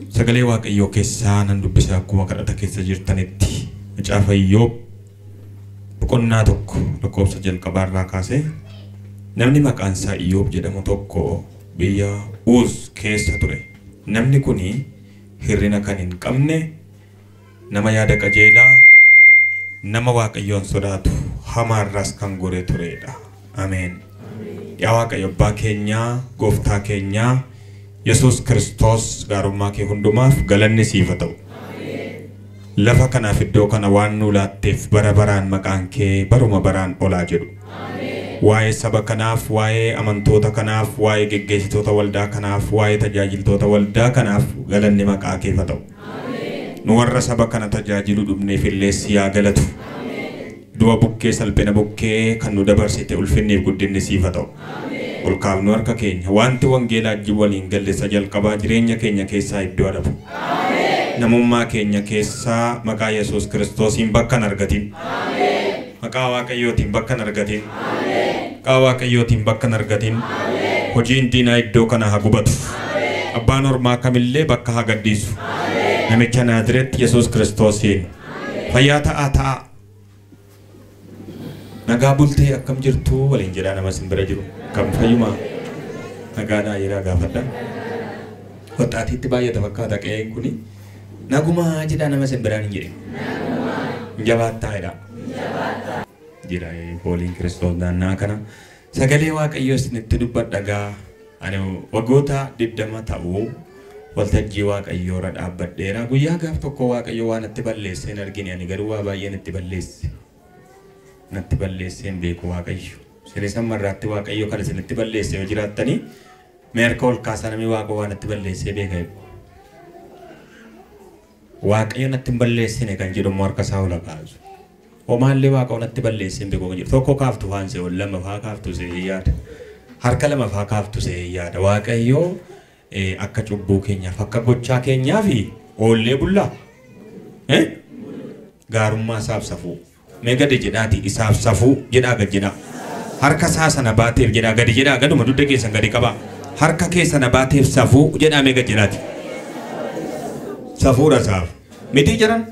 Sagalee Waaqayyoo keessaa nan dubbisa akkuma kadhata keessa jirtanitti. Macaafa Iyyoob boqonnaa 1 lakkoofsa jalqabaarraa kaasee namni maqaan isaa Iyyoob jedhamu tokko biyya Uuz keessa ture. Namni kuni hirrina kan hin qabne, nama yaada qajeelaa, nama Waaqayyoon sodaatu, hamaarraas kan gore turedha. Ameen. Yaa Waaqayyo abbaa keenyaa, gooftaa keenyaa, Yesuus Kiristoos gaarummaa kee hundumaaf galanni siif haa ta'u. Lafa kanaaf iddoo kana waan nu laatteef bara baraan maqaan kee baruma baraan olaa jedhu. Waa'ee saba kanaaf, waa'ee amantoota kanaaf, waa'ee geggeessitoota waldaa kanaaf, waa'ee tajaajiltoota waldaa kanaaf galanni maqaa keef haa ta'u. Nu warra saba kana tajaajilu dhufneef illee si haa galatu. Du'a bukkee salphina bukkee kan nu dabarsite ulfinniif guddinni siif haa ta'u. Ol kaafnu harka keenya wanti wangeelaa wajjin waliin galle isa jalqabaa jireenya keenya keessaa iddoo adabu. Namummaa keenya keessaa maqaa Yesuus Kiristoosiin bakka hin argatin. Maqaa Waaqayyootiin bakka hin argatin. Maqaa Waaqayyootiin bakka hin argatin. Hojiin diinaa iddoo kana haa gubatu. Abbaan ormaa kamillee bakka haa gadhiisu. Namicha Naazireet Yesuus Kiristoosiin. Fayyaa ta'aa ta'aa. Nagaa bultee akkam jirtu waliin jedhaa nama isin bira jiru. Kam fayyumaa nagaadhaa jedhaa gaafadha. Waxaatiitti baay'ata fakkaata qe'een kuni. Nagumaa jedhaa nama isin biraan hin jedhin. Jabaattaa jedhaa. Jira fooliin Kiristoos naannaa kana. Sagalee Waaqayyoo isinitti dubbadha gaa. Ani waggoota 20 ta'uu waltajjii Waaqayyoo irra dhaabbadheera. Guyyaa gaaf tokko Waaqayyo waan natti balleesse hin argine. Ani garuu waa baay'ee natti balleesse. Natti balleessee hin beeku Waaqayyo. Isinis amma irraatti Waaqayyo kan isinitti balleesse yoo jiraattanii mee harka ol kaasaa namni Waaqa waan natti balleessee beeka jedhu. Waaqayyo natti hin balleessine kan jedhu immoo harka isaa ol kaasu. Homaallee Waaqa natti balleessee hin beeku kan jedhu. Tokko kaaftu faan se'e ol, lama faa kaaftu se'e yaada. Harka lama faa kaaftu se'e yaada. Waaqayyo akka cubbuu keenyaaf akka gochaa keenyaaf oollee bullaa. Gaarummaa isaaf safuu. Mee gadi jedhaati isaaf safuu jedhaa gad jedhaa. Harka isaa sana baateef jedhaa gadi jedhaa gaduma dugda keessan gadi qabaa. Harka kee sana baateef safuu jedhaa mee gad jedhaati. Safuudha isaaf. Miti jedhan?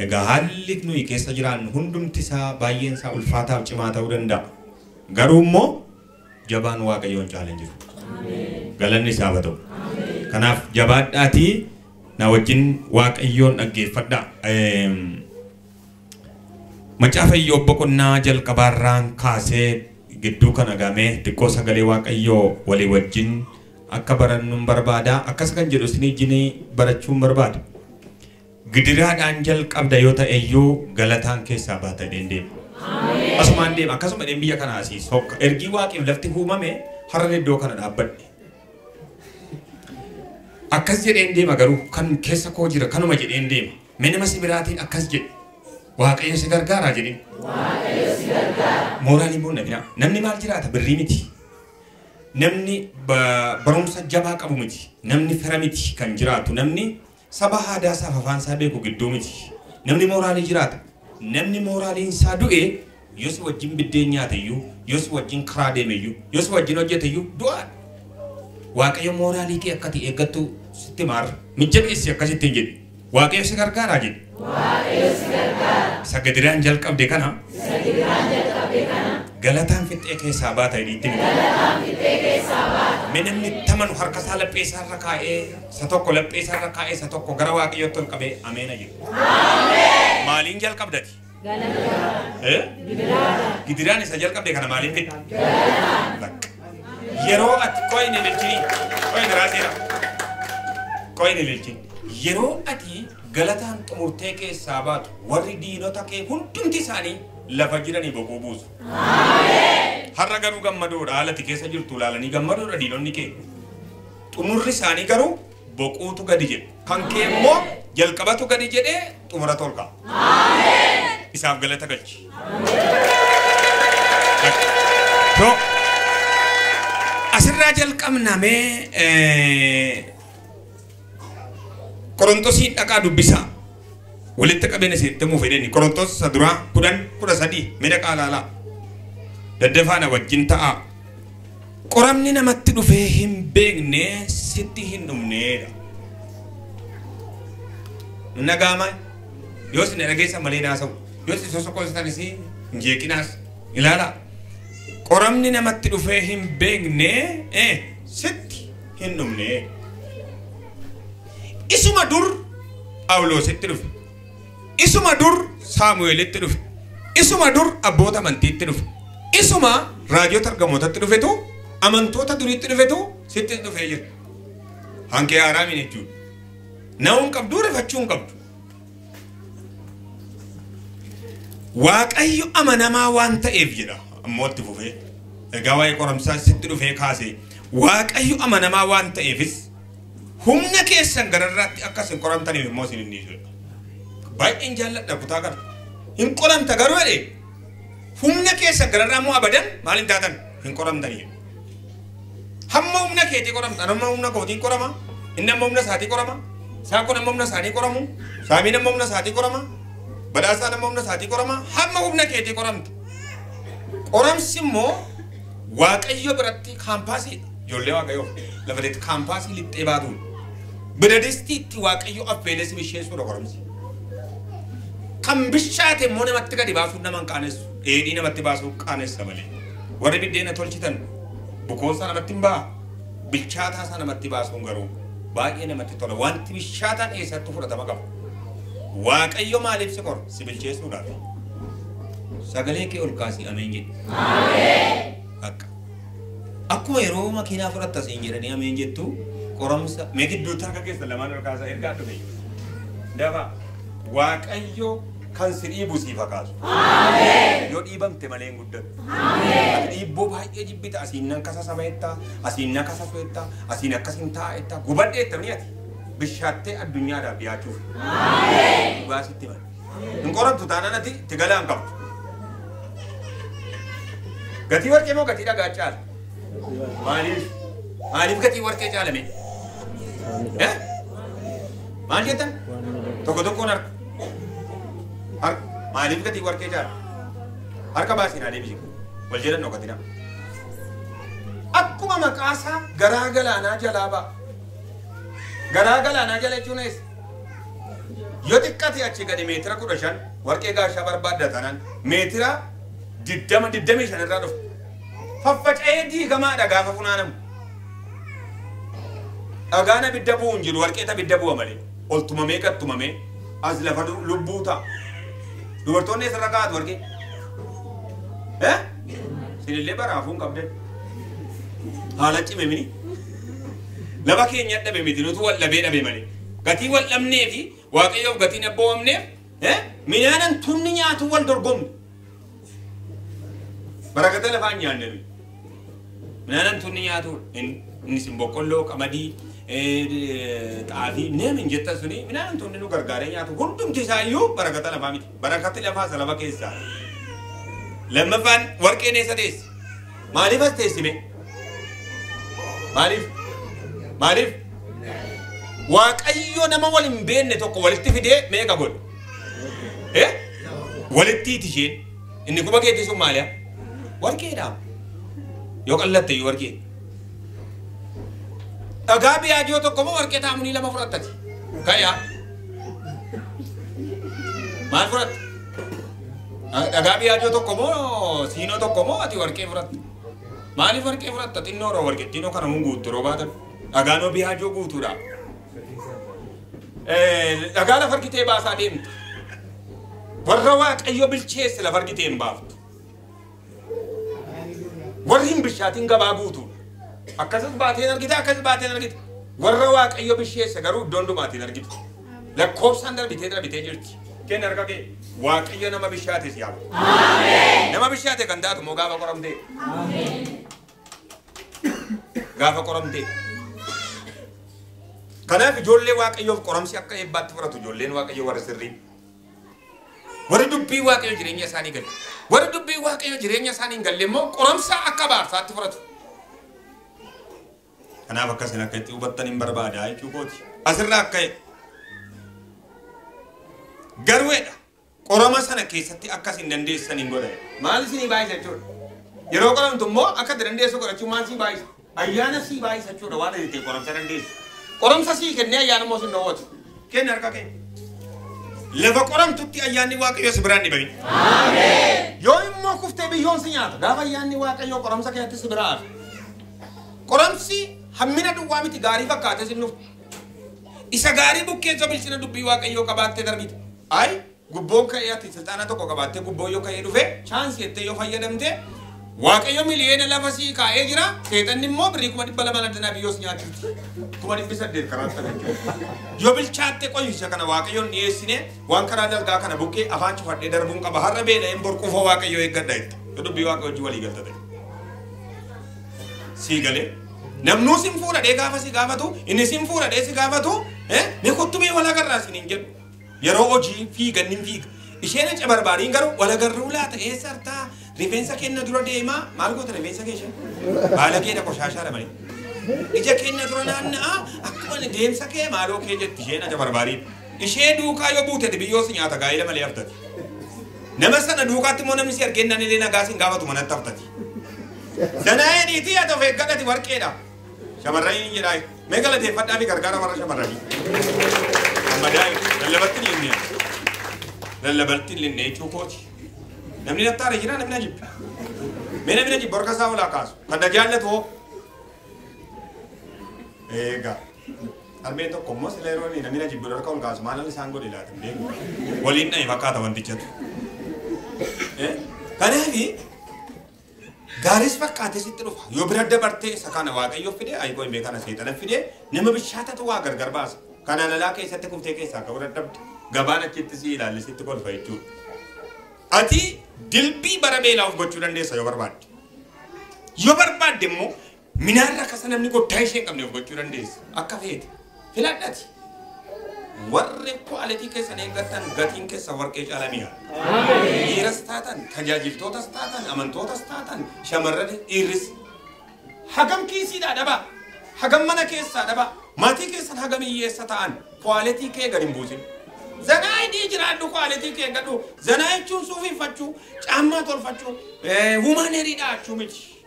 Egaa haalli nuyi keessa jiraannu hundumti isaa baay'een isaa ulfaataaf cimaa ta'uu danda'a. Garuu immoo jabaan Waaqayyoon caalee hin jiru. Galanni isaaf haa ta'u. Kanaaf jabaadhaatii na wajjin Waaqayyoon dhaggeeffadhaa. Macaafa Iyyoob boqonnaa jalqabaarraan kaasee gidduu kana gamee xiqqoo sagalee Waaqayyoo walii wajjin akka barannuun barbaada. Akkas kan jedhu isin wajjin barachuun barbaada. Gidiraadhaan jalqabda yoo ta'e iyyuu galataan keessaa baata jedheen deema. Asumaan deema. Akkasuma jedheen biyya kanaa asii sokka. Ergii Waaqiif lafti uumame har'a iddoo kana dhaabbadhe. Akkas jedheen deema garuu kan keessa koo jira kanuma jedheen deema. Mee nama si biraatiin akkas jedhe. Waaqayyo si gargaaraa jedhin. Waaqayyo si gargaara. Mooraan immoo namni namni maal jiraata birrii miti. Namni barumsa jabaa qabu miti. Namni fira miti kan jiraatu. Namni saba aadaa isaaf afaan isaa beeku gidduu miti. Namni mooraalii jiraata. Namni mooraaliin isaa du'e yoo si wajjin biddeen nyaate iyyuu, yoo si wajjin karaa deeme iyyuu, yoo si wajjin hojjete iyyuu du'aadha. Waaqayyo mooraalii kee akkati eeggattu sitti maarra. Mijjabeessi akkasitti hin jedhe. Waaqayyo si gargaaraa jedhe. Waaqayyo si gargaara. Isa gadiraan jalqabde kana Isa gidiraan jalqabde kana galataan fixee keessaa baata jedhiitti himi. galataan fixee keessaa baata. Mee namni tamanu harka isaa laphee isaa irra kaa'ee isa tokko laphee isaa irra kaa'ee isa tokko gara Waaqayyootti ol qabee ameena jedhu. Maaliin jalqabdati? Galataan. Gidiraan isa jalqabde kana maaliin fixxe? Bakka. Yeroo ati qoyin ililchini, qoyin raaseera. Qoyin ililchini. Yeroo ati galataan xumurtee keessaa baatu warri diinota kee hundumti isaanii lafa jiranii boquu buusu. Har'a garuu gammadoodha. Haala ati keessa jirtu ilaalanii gammadoodha diinonni kee. Xumurri isaanii garuu boquutu gadi jedhu. Kan kee immoo jalqabatu gadi jedhee xumura tolka. Isaaf galata galchi. So, asirraa jalqabna mee Qorontosiin dhaqaa dubbisaa. Walitti qabeen isinitti himuu fedheni. Qorontos isa duraa 10 13 mee dhaqaa ilaalaa. Daddafaa na wajjin ta'aa. Qoramni namatti dhufee hin beekne sitti hin dhumneedha. Nagaama yoo isin dhageessan malee naasa'u yoo isin sosoqoosanis hin jeeqinaas ilaala. Qoramni namatti dhufee hin beekne sitti hin dhumne. Isuma dur Phaawulositti dhufe. Isuma dur Saamu'eelitti dhufe. Isuma dur abboota amantiitti dhufe. Isuma raajota ergamootatti dhufetu amantoota duriitti dhufetu sitti dhufee jira. Hanqee haaraamin jechuudha. Na'uun qabdu rifachuu hin qabdu. Waaqayyo amanamaa waan ta'eef jedha ammoo itti fufee. Egaa waa'ee qoramsaa sitti dhufee kaasee Waaqayyo amanamaa waan ta'eefis humna keessan gararraatti akka isin qoramtaniif immoo isin hin dhiisudha. Baay'een jaalladha kutaa kana. Hin qoramta garuu jedhee humna keessan gararraa immoo abadan maal hin taatan hin qoramtaniif. Hamma humna keetii qoramta, amma humna kootiin qorama, inni amma humna isaatii qorama, saakoon amma humna isaanii qoramu, saamiin amma humna isaatii qorama, badhaasaan amma humna isaatii qorama, hamma humna keetii qoramta. Qoramsi immoo Waaqayyo biratti kaampaasii ijoollee Waaqayyoof lafa itti kaampaasii lixxee baatuudha. Bidadistiitti Waaqayyo affeelee si bisheessuudha qoramsi. Kan bishaate immoo namatti gadi baasuun nama hin qaanessu. Dheedhii namatti baasuun qaanessa malee. Warri biddeena tolchitan bukoonsaa namatti hin ba'a. Bilchaataa isaa namatti baasuun garuu baay'ee namatti tola. Wanti bishaataan eessattuu fudhatama qaba. Waaqayyo maaliif si qora? Si bilcheessuudhaaf. Sagalee kee ol kaasii ameen jedhi. Ameen. Akka. Akkuma yeroo makiinaa fudhatta siin jedhanii ameen jettu qoramsa mee gidduutti harka keessa lamaan ol kaasaa ergaa dhufe. Dafa Waaqayyo kan si dhiibu siif haa kaasu. Ameen. Yoo dhiibamte malee hin guddattu. Ameen. Ati dhiibboo baay'ee jibbita asiin nan kasasama jettaa asiin nan kasasu jettaa asiin akkasin taa'a jettaa gubadhee jetta ni ati bishaattee addunyaadhaaf dhiyaachuuf. Ameen. Dhugaa sitti hima. Hin qoramtu taanaan ati itti galaa hin qabdu. Gatii warqee moo gatii dhagaa caala? Maaliif? Maaliif gatii warqee caalame? Maal jettan? Tokko tokkoon harka. Harka. Maaliif gatii warqee caala? Harka baasiin adeemsi. Wal jedhan dhokatina. Akkuma maqaasaa garaa galaanaa jalaa ba'a. Garaa galaanaa jala jechuun eessa? Yoo xiqqate achi gadi meetira 15 warqee gaashaa barbaadda taanaan meetira 20-25 irraa dhufu. Faffaca'ee diigamaadha gaafa funaanamu. Dhagaan abidda bu'u hin jiru warqeeta abidda bu'a malee. Ol tumamee gad tumamee as lafa lubbuu ta'a. Dubartoonni eessarra kaa'atu warqee? Sinillee baraafuu hin qabdan. Haala cime mini. Lafa keenya dhabe miti nutu wal dhabee dhabe malee. Gatii wal dhabnee fi Waaqayyoof gatiin abboomamneef minaanan tunni nyaatu wal dorgomne. Barakata lafaan nyaanne nuyi. Minaanan tunni nyaatu innis boqqolloo, qamadii, xaafii neem hin jettan suni minaanan tunni nu gargaaree nyaatu hundumti isaa iyyuu barakata lafaa miti. Barakati lafaa isa lafa keessaa. Lammaffaan warqeen eessa teessi? Maaliif as teessime? Maaliif? Maaliif? Waaqayyo nama wal hin beekne tokko walitti fidee meeqa godhe? Walitti isheen inni quba keetii sun maaliya? Warqeedha. Yoo qallatte iyyuu warqee. Dhagaa biyaajoo tokko moo warqee taamunii lama fudhattati? Ka'yaa. Maal fudhatta? Dhagaa biyaajoo tokko moo siinoo tokko moo ati warqee fudhatta? Maaliif warqee fudhatta? Xinnoo roo warqee xinnoo kana hun guuttu roo baatan. Dhagaanoo biyaajoo guutuudha. Dhagaa lafa argitee baasaa deemta. Warra Waaqayyo bilcheesse lafa argitee hin baaftu. Warri hin bishaatiin gabaa guutuudha. Akkasas baateen argita, akkas baateen argita. Warra Waaqayyo bilcheesse garuu iddoon dhumaatiin argita. Lakkoofsaan darbitee darbitee jirti. Kenni harka kee. Waaqayyo nama bishaate si haa godhu. Nama bishaate kan taatu immoo gaafa qoramtee. Gaafa qoramtee. Kanaaf ijoollee Waaqayyoof qoramsi akka eebbaatti fudhatu ijoolleen Waaqayyoo warri sirrii. Warri dubbii Waaqayyoo jireenya isaanii galle. Warri dubbii Waaqayyoo jireenya isaanii hin galle immoo qoramsa akka abaarsaatti fudhatu. Kanaaf akkasin akka itti hubattan hin barbaada jechuu kooti. Asirraa akka garuudha. Qorama sana keessatti akkas hin dandeessan hin godhan. Maal isinii baay'isa jechuudha? Yeroo qoramtu immoo akka itti dandeessu godhachuu maal sii baay'isa? Ayyaana sii baay'isachuudha waan ati ittiin qoramsa dandeessu. Qoramsa sii kennee ayyaana immoo sin dhoowwatu. Kenni harka kee. Lafa qoramtutti ayyaanni Waaqayyoo si biraan dhibamin. Yoo immoo kuftee biyyoon si nyaata gaafa ayyaanni Waaqayyoo qoramsa keessatti si biraa hafe. Qoramsi hammina duwwaa miti gaarii fakkaatee sin dhufu. Isa gaarii bukkeessa bilchina dubbii Waaqayyoo qabaattee darbite. Ayi gubboon ka'ee ati silxaana tokko qabaattee gubboo yoo ka'ee dhufe chaansii jettee yoo fayyadamte Waaqayyo miliyoona lafa sii kaa'ee jira. Seexanni immoo birrii 200,000 addanaa biyyoos nyaachuuti. 800,000 karaa sana jechuudha. Yoo bilchaatte qoyisa kana Waaqayyoon dhiyeessine waan karaa dalgaa kana bukkee afaan cufadhee darbuun qaba. Har'a beela'een borquufoo Waaqayyoo eeggadha jette. Yoo dubbii Waaqayyoo wajjin walii galta ta'e. Sii galee. Namnuu sin fuudhadhee gaafa si gaafatu inni sin fuudhadhee si gaafatu mee kottu mee wal agarraa siniin jedhu. Yeroo hojii fiigan ni fiiga. Isheen aca barbaadiin garuu wal agarruu laata eessa hartaa rifeensa kenna dura deemaa maal goota rifeensa keessa baala keenya qoshaashaadha malee. Ija keenya dura naanna'a akkuma deemsa kee maaloo kee jetti isheen aca barbaadiin. Ishee duukaa yoo buute biyyoo si nyaata gaa'ela malee haftati. Nama sana duukaatti immoo namni si argennaan illee nagaa si hin gaafatu manatti haftati. Zanaa'ee haa ta'u eeggadhati warqeedha. Shamarranii ni jedhaa mee galateeffadhaa fi gargaara warra shamarranii. Amma daa'ima lallabatti ni himne. Lallabatti ni himne jechuu kooti. Namni nattaare jira namni na jibba. Mee namni na jibba harka isaa olaa kaasu. Kan na jaallatu hoo? Eegaa. Harmeen tokko immoo sila yeroo inni namni na jibbu harka ol kaasu maal isaan godhe laata hin beeku. Waliin dhahe fakkaata wantichatu. Kanaafi gaaris fakkaatee sitti dhufa. Yoo bira dabartee isa kana Waaqayyo fide ayikoo hin beekana seexana fide nama bishaatatu waa gargar baasa. Kanaan alaa keessatti kuftee keessaa ka'uu dadhabde gabaan achitti si ilaalle sitti kolfa jechuudha. Ati dilbii bara beelaa of gochuu dandeessa yoo barbaadde. Yoo barbaadde immoo minaarra kasa namni guddaa ishee hin qabne of gochuu dandeessa. Akka feete filadhati. Warri kwaalitii keessan eeggattan gatiin keessa warqee caalaa mi'a. Dhiiras taatan, tajaajiltootas taatan, amantootas taatan, shamarran dhiirris. Hagam kiisiidhaa dhabaa, hagam mana keessaa dhabaa, maatii keessan hagam hiyyeessa ta'an kwaalitii kee gad hin buusin. Zanaa hidhii jiraadhu kwaalitii kee eeggadhu. Zanaa jechuun suufiffachuu, caammaa tolfachuu, humaan heriidhaa jechuu miti.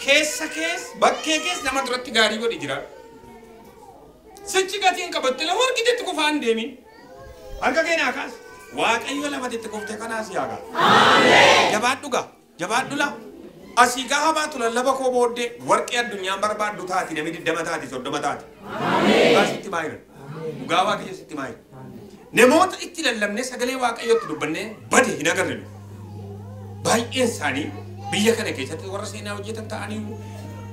Keessa kees, bakkee kees nama duratti gaarii godhi jiraadhu. Sichi gatiin qabatte lafa argitetti qofaan hin deemin. Harka kee naa kaas. Waaqayyo lafatitti kuftee kanaas yaa gaa. Jabaadhu gaa. Jabaadhu laa. Asii gaafa baatu lallaba koo booddee warqee addunyaan barbaaddu taati namni 20 taati 30 taati. Dhugaa sitti maayira. Dhugaa Waaqayyo sitti maayira. Namoota itti lallabnee sagalee Waaqayyootti dubbannee bade hin agarre. Baay'een isaanii biyya kana keessatti warra seenaa hojjetan ta'aniiru.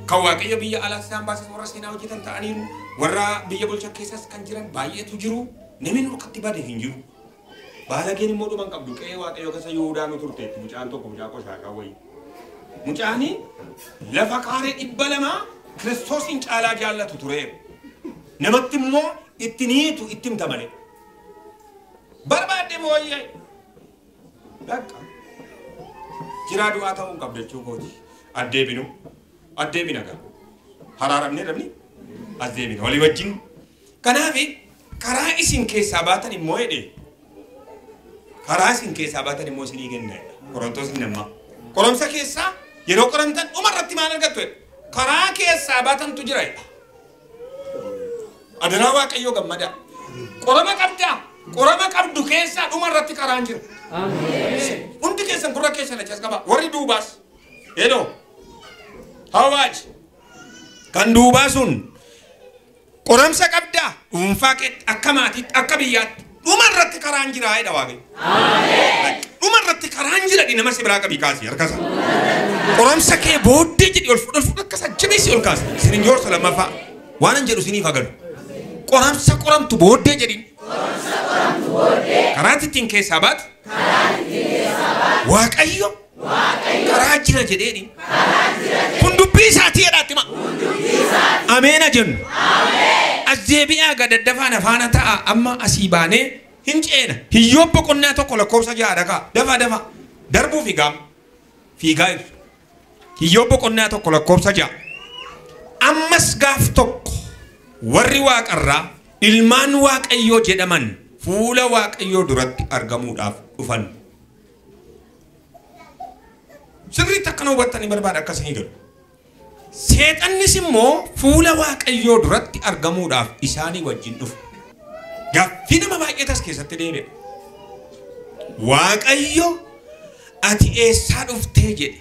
Kan Waaqayyo biyya alaas isaan baasas warra seenaa hojjetan ta'aniiru. Warra biyya bulchan keessas kan jiran baay'eetu jiru. Namni nurkatti bade hin jiru. Baalageen immoo dhuma hin qabdu. Qe'ee Waaqayyoo keessa Yihuudaa nu turteetti mucaan tokko mucaa qoshaashaa wayii. Mucaani lafa kaaree 200 Kiristoosiin caalaa jaallatu ture. Namatti immoo itti niitu itti himta malee. Barbaadde mooyyee. Bakka. Jiraa du'aa ta'uu hin qabdu jechuu kooti. Addeebinu. Addeebina gara. Haraaramnee dhabni. Addeebina walii wajjin. Kanaaf karaa isin keessaa baatan immoo jedhe. Karaa isin keessaa baatan immoo isinii kenna jedha. Qorontoos inni ammaa. Qoromsa keessaa yeroo qoramtan dhuma irratti maal argattu jedha. Karaa keessaa baatantu jira jedha. Adaraa Waaqayyoo gammadaa. Qorama qabdaa. Qorama qabdu keessaa dhuma irratti karaan jira. Hundi keessan gurra keessan achas qaba. Warri duubaas. Hello. Hawaaj. Kan duubaa sun qoramsa qabdaa dhuunfaa keetti akka maatiitti akka biyyaatti dhuma irratti karaan jira jedha Waaqayyo. Dhuma irratti karaan jira nama si biraa qabii kaasi harka isaa. Qoramsa kee booddee jedhi ol fudhu akka isaa jabeessi ol kaasi. Isin hin joorsu lammaffaa waan an jedhu isiniif hagalu. Qoramsa qoramtu booddee jedhin. Karaa ittiin keessaa baatu. Waaqayyo karaa jira jedheedhi. Kun dubbii isaatii jedhaatti hima. Ameena jennu. As deebi'aa gadaddafaan afaana ta'a amma asii baanee hin ceena. Hiyyoob boqonnaa 1 lakkoofsa 6 dhaqaa. Dafa dafa. Darbuu fiigaa. Fiigaa ibsu. Hiyyoob boqonnaa 1 lakkoofsa 6. Ammas gaaf tokko warri waaqarraa ilmaan Waaqayyoo jedhaman fuula Waaqayyoo duratti argamuudhaaf dhufan. Sirriitti akkana hubattanii barbaada akkasii galu. Seexannis immoo fuula Waaqayyoo duratti argamuudhaaf isaanii wajjin dhufe. Gaaffii nama baay'eetas keessatti deebi'a. Waaqayyo ati eessaa dhuftee jedhe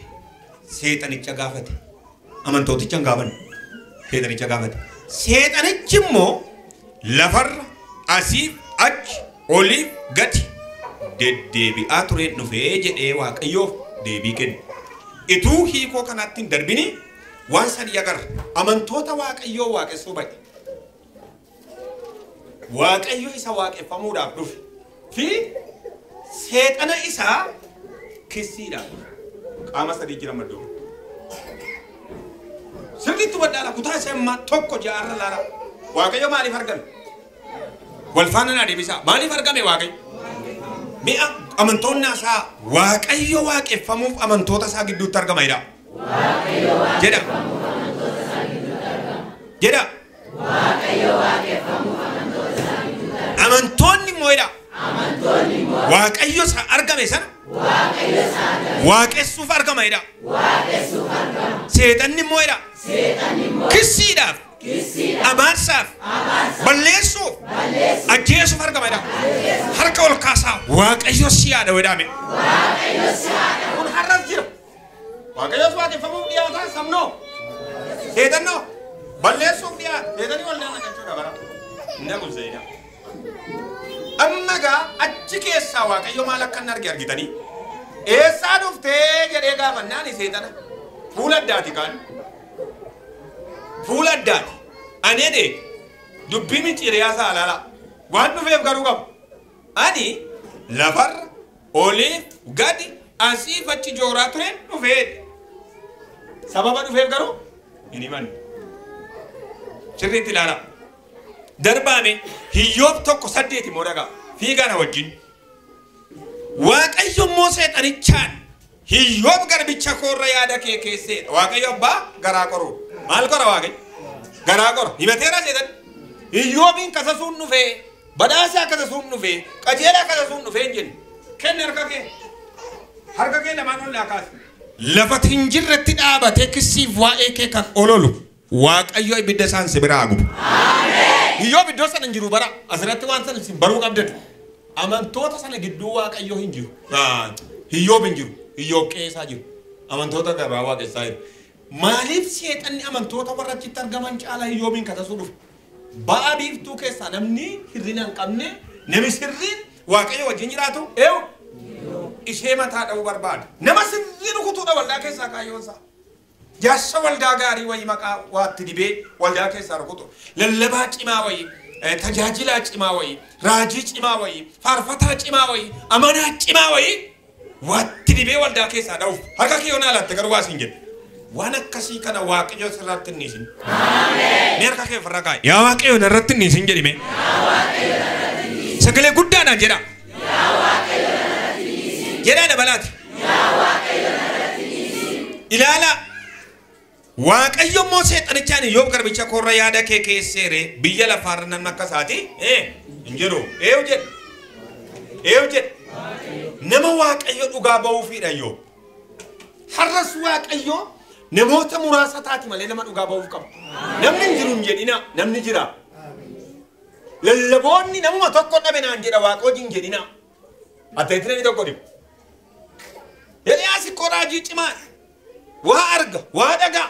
seexanicha gaafate. Amantooticha hin gaafanne. Seexanicha gaafate. Seexanichi immoo lafarra asiif achi oliif gadi deddeebi'aa tureen dhufee jedhee Waaqayyoof deebii kenne. Ituu hiikoo kanaatti hin darbini waan sadii agarra. Amantoota Waaqayyoo waaqessuu ba'e. Waaqayyo isa waaqeffamuudhaaf dhufe fi seexana isaa kissiidhaaf dhufe. Qaama sadii jira maddoo. Sirriitti hubadhaa kutaa isa ammaa tokko ja'arra laala. Waaqayyo maaliif argame? Wal faana naa deebisaa. Maaliif argame Waaqayyo? Mi'a amantoonni isaa Waaqayyo waaqeffamuuf amantoota isaa gidduutti argama jedha. Jedha. Jedha. Amantoonni immoo jedha. Waaqayyo isa argame sana waaqessuuf argama jedha. Seexanni immoo jedha. Kissiidhaaf, abaarsaaf, balleessuuf, ajjeesuuf argama jedha. Harka ol kaasaa Waaqayyo si yaada jedhame. Kun har'as jira. Waaqayyos waaqeffamuuf dhiyaataa sabnoo. Seexannoo balleessuuf dhiyaata. Seexanni wal daana jechuudha bara. Inni kun seexana. Amma gaa achi keessaa Waaqayyo maal akka inni arge argitanii? Eessaa dhuftee jedhee gaafannaan seexana. Fuula addaati kaan. Fuula addaati. Ani jedhee dubbii micciiriyaa isaa alaala. Waan dhufeef garuu qabu. Ani lafarra oliif gadi asiif achi jooraa tureen dhufee. Sababa dhufeef garuu hin himanne. Sirriitti ilaalaa. Darbaame Hiyyoob 1:8 immoo dhagaa. Fiigaa na wajjin. Waaqayyo immoo seexanichaan Hiyyoob garbicha koorra yaada kee keesseedha. Waaqayyo abbaa garaa qoru. Maal qora Waaqayyo? Garaa qora. Himateera seexanni. Hiyyoobiin kasasuun dhufee, badhaasaa kasasuun dhufee, qajeelaa kasasuun dhufee hin jenne. Kenni harka kee. Harka kee lamaan ol kaasi. Lafa hin jirretti dhaabatee kissiif waa'ee kee kan ololu Waaqayyo ibidda isaan si biraa gubu. Hiyyoob iddoo sana hin jiru bara. Asirratti waan sana isin baruu qabdatu. Amantoota sana gidduu Waaqayyo hin jiru. Hiyyoob hin jiru. Hiyyoob qeesaa jiru. Amantoota gabaa waaqessaa jiru. Maaliif seexanni amantoota warra achitti argaman caalaa Hiyyoobiin katasuu dhufe? Ba'a biiftuu keessaa namni hirrina hin qabne, namni sirriin Waaqayyo wajjin jiraatu eewu ishee mataa dha'uu barbaada. Nama sirrii rukutuudha waldaa keessaa kaayyoon isaa. Jaarsa waldaa gaarii wayii maqaa waatti dibee waldaa keessaa rukutu. Lallabaa cimaa wayii, tajaajilaa cimaa wayii, raajii cimaa wayii, faarfataa cimaa wayii, amanaa cimaa wayii waatti dibee waldaa keessaa dha'uuf. Harka kee yoonaa laatte garuu waa siin jedhe. Waan akkasii kana Waaqayyo sirratti hin dhiisin. Mee harka kee ofirra kaa'i. Yaa Waaqayyo narratti hin dhiisin jedhi mee. Sagalee guddaadhaan jedha. Jedhaa dabalaati. Ilaalaa. Waaqayyo immoo seexanichaan Iyyoob garbicha koorra yaada kee keesseere biyya lafaarra namni akka isaati hin jiru. Eeyu jedhe. Eeyu jedhe. Nama Waaqayyo dhugaa ba'uufiidha Iyyoob. Har'as Waaqayyo namoota muraasa taati malee nama dhugaa ba'uuf qaba. Namni hin jiru hin jedhina, namni jira. Lallaboonni namuma tokko dhabe naan jedha Waaqa wajjin jedhina. Atteetti namni tokko dhibu. Eliyaas ikkoo raajii cimaa. Waa arga, waa dhagaa.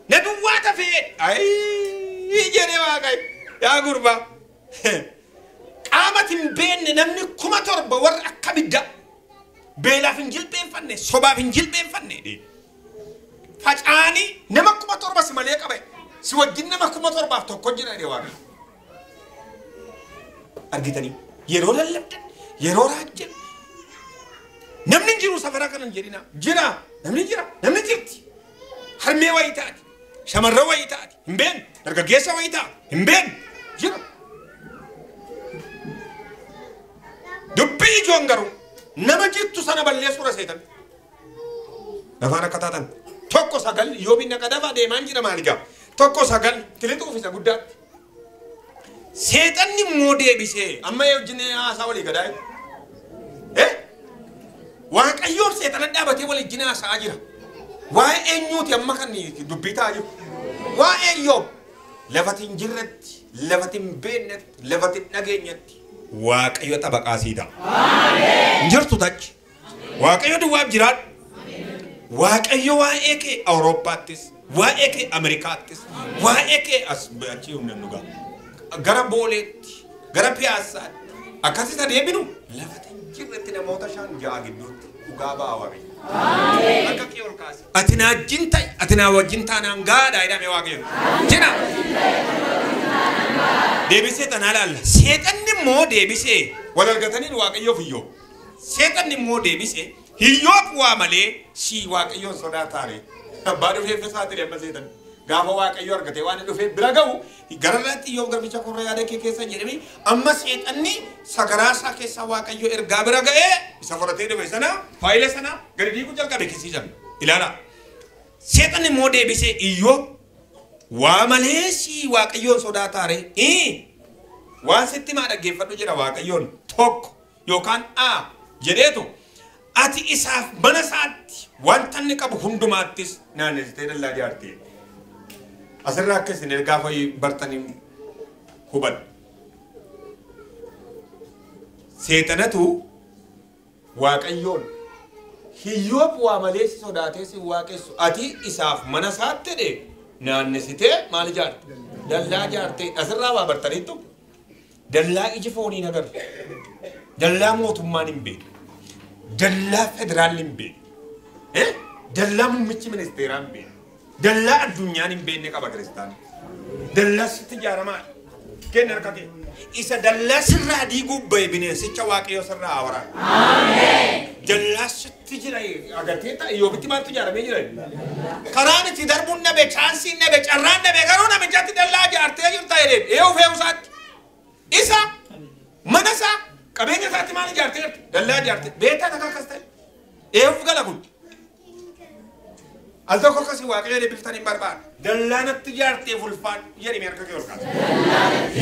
Na duwwaa tafee. Ayii jedhee Waaqayyo. Yaa gurbaa. Qaamati hin beekne namni 7,000 warra akka biddaa. Beelaaf hin jilbeenfanne, sobaaf hin jilbeenfanne. Facaanii nama 7,000 si malee qabe. Si wajjin nama 7,001 jira jedhee Waaqayyo. Argitanii yeroo lallabdan, yeroo raajjan namni hin jiru safara kana hin jedhina. Jira, namni jira, namni jirti. Harmee wayii taati, shamarran wayii taati, hin beeknu. Dargaggeessa wayii taati, hin beeknu. Jira. Dubbii ijoon garuu nama jirtu sana balleessuudha seetan. Lafaan akka taatan 1:9 Iyyoobiin dhaqa dafa deemaan jira maali gaa? 1:9 tilixuuf isa guddaatti. Seexanni immoo deebisee amma wajjin haasaa walii gadaa jiru. Waaqayyoon seexana dhaabatee wal wajjin haasa'aa jira. Waa'ee eenyuuti amma kan dubbii ta'aa jiru? Waa'ee Iyyoob. Lafati hin jirretti, lafati hin beeknetti, lafati hin dhageenyetti Waaqayyo xabaqaa sii ta'a. Hin jirtu tachi. Waaqayyo duwwaaf jiraadhu. Waaqayyo waa'ee kee Awurooppaattis, waa'ee kee Ameerikaattis, waa'ee kee as achi humna dhugaa. Gara Booleetti, gara Piyaassaatti akkasitti adeeminu lafati hin jirretti namoota 5-6 gidduutti dhugaa ba'a Waaqayyo. Harka kee ol kaasi. Ati na wajjin ta'i, ati na wajjin taanaan gaadha jedhame Waaqayyo. Jedha. Deebisee tanaa laalla. Seexanni immoo deebisee wal argataniin Waaqayyoof Iyyoob. Seexanni immoo deebisee Iyyoob waa malee si Waaqayyoon sodaataare. Abbaa dhufee fisaati amma seexanni. Gaafa Waaqayyo argatee waan dhufee bira ga'u gararraatti Iyyoob garbicha korra yaada kee keessa jedhame amma seexanni sagaraa isaa keessaa Waaqayyo ergaa bira ga'ee isa fudhatee dhufe sana faayila sana gadi diiguu jalqabe kisiisan. Ilaala. Seexanni immoo deebisee Iyyoob waa malee si Waaqayyoon sodaataare. Waan sitti maa dhaggeeffadhu jedha Waaqayyoon tokko yookaan a jedheetu ati isaaf mana isaatti wanta inni qabu hundumaattis naannessitee dallaa ijaarte. Asirraa akka isin ergaa fa'i bartanii hubadhu. Seexanatu Waaqayyoon Iyyoob waa malee si sodaatee si waaqessu ati isaaf mana isaatti jedhee naannessitee maal ijaarte? Dallaa ijaarte. Asirraa waa bartaniittu dallaa iji foonii hin agarre, dallaa mootummaan hin beekne, dallaa federaalli hin beekne, dallaa muummichi ministeeraa hin beekne, dallaa addunyaan hin beekne qaba kiristaanni. Dallaa sitti ijaaramaa kenni harka kee. Isa dallaa sirraa diiguu bahe bineensicha Waaqayyo sirraa haa waraanu. Dallaa sitti jira agartee ta'a Iyyoobitti maaltu ijaaramee jira? Karaan itti darbuun dhabe, chaansiin dhabe, carraan dhabe garuu namichatti dallaa ijaartee jirta jedheen ee ufee usaatti. Isa mana isaa qabeenya isaatti maal ijaartee jirti? Dallaa ijaartee beektaa takka akkas ta'e. Ee uf gala kun. Al tokko akkasii Waaqayyo eebbiftan hin barbaadu. Dallaa natti ijaartee fulfaan jedhime harka kee ol kaase.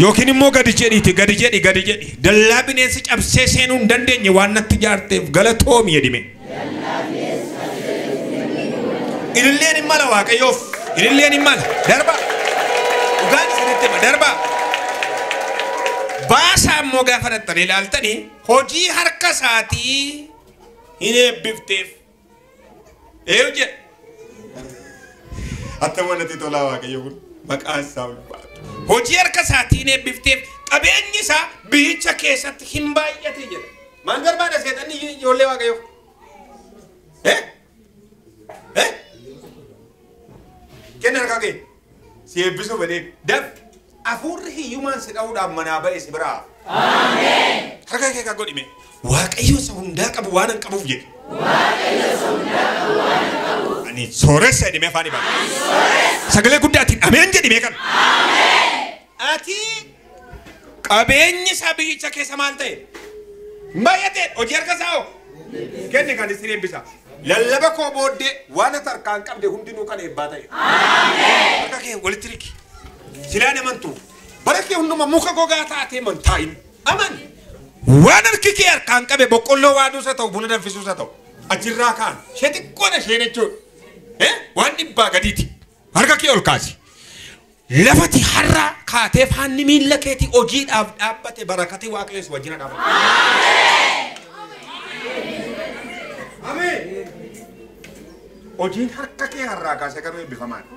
Yookiin immoo gadi jedhiiti gadi jedhi gadi jedhi. Dallaa bineensi cabsee seenuu hin dandeenye waan natti ijaarteef galatoomi jedhime. Ililleen hin mala Waaqayyoof. Ililleen hin mala. Darba. Dhugaan isinitti hima darba. Baasaa immoo gaafa dhattanii ilaaltanii hojii harka isaatii hin eebbifteef. Eeyu jedha. Attama natti tolaa Waaqayyo kun maqaan isaa ulfaatu. Hojii harka isaatii hin eebbifteef qabeenyi isaa biyyicha keessatti hin baay'ate jedha. Maal barbaada seexanni ijoollee Waaqayyoof? Kenna harka kee. Si eebbisuu fedhee daf. Hafuurri hiyyumaan si dha'uudhaaf manaa ba'e si biraa. Harka kee kan godhime. Waaqayyo isa hundaa qabu waan hin qabuuf jedhe. Ani sooressa jedhime afaan ibaa. Sagalee guddaatiin ameen jedhime kan. Ati qabeenyi isaa biyyicha keessa maal ta'e? Baay'ate hojii harka isaa hoo? Kenni kan isin eebbisa. Lallaba koo booddee waan ati harkaan qabde hundinuu kan eebbaa ta'e. Harka kee walitti riki. Silaan amantu. Bara kee hunduma muka gogaa taatee mantaa'in. Aman. Waan harki kee harkaan qabe boqqolloo waaduus haa ta'u buna danfisuus haa ta'u. Achirraa kaan. Ishee xiqqoodha isheen jechuudha. Waan dhibbaa gadiiti. Harka kee ol kaasi. Lafati har'a kaatee faanni miilla keetii hojiidhaaf dhaabbate barakatee Waaqayyo si wajjin haa dhaabbatu. Ameen. Hojiin harka kee har'aa kaasee garuu eebbifamaadha.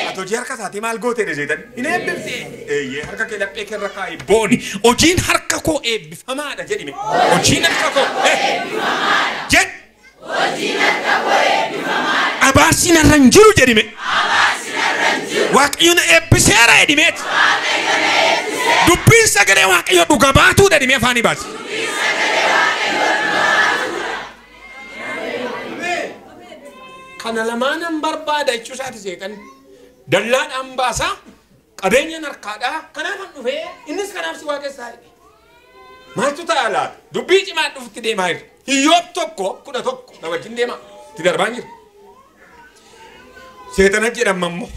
Ati hojii harka isaatii maal goote jedhe seetan? Hin eebbifte. Eeyyee harka kee laphee kee irra kaa'i booni. Hojiin harka koo eebbifamaadha jedhime. Hojiin harka koo jedh. Hojiin harka koo eebbifamaadha. Abaarsi narra hin jiru jedhime. Abaarsi narra hin jiru. Waaqayyo na eebbiseera jedhimeeti. Waaqayyo na eebbiseera. Dubbiin sagalee Waaqayyo dhuga baatuudha jedhimee afaanii baasi. Dubbiin sagalee Waaqayyo dhuga baatuudha. Kana lamaanan barbaada jechuu isaati seexanni. Dallaadhaan baasaa, qabeenyaan harkaadhaa, kanaafan dhufee innis kanaaf si waaqessaa jedhe. Maaltu ta'a laata? Dubbii cimaan dhufutti deemaa jira. Iyyoob 1:11 na wajjin deemaa. Itti darbaa jira. Seexana jedhama immoo.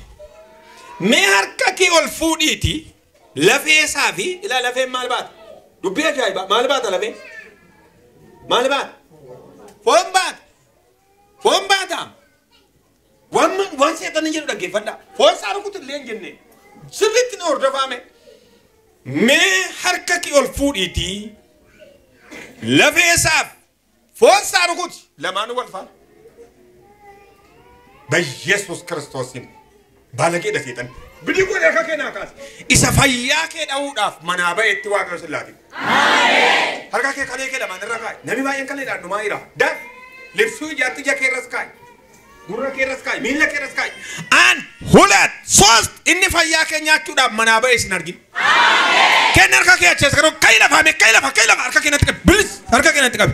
Mee harka kee ol fuudhiiti lafee isaa fi ilaa lafeen maal baata? Dubbii ajaa'ibaa maal baata lafeen? Maal baata? Foon baata. Foon baata. Waan seexanni jedhu dhaggeeffadhaa. Foon isaa rukutu illee hin jenne. Sirriitti ni hordofame. Mee harka kee ol fuudhiitii lafee isaaf foon isaa rukuti lamaanuu wal faana. Bayyesuus Kiristoosiin baalageedha seexanni. Bidii godhe harka kee naa kaase. Isa fayyaa kee dha'uudhaaf manaa ba'etti Waaqayyo si laatin. Harka kee kalee kee lamaan irra kaa'i. Namni baay'een kaleedhaan dhumaa jira. Daf libsuu ijaatti ija kee irras kaa'i. Gurra kee irras kaa'i. Miila kee irras kaa'i. Aan hulat ሶስት inni fayyaa kee nyaachuudhaaf manaa ba'e isin argin. Kenni harka kee achi as garuu ka'i lafaa mee ka'i lafa ka'i lafa harka kee natti qabi bilis harka kee natti qabi.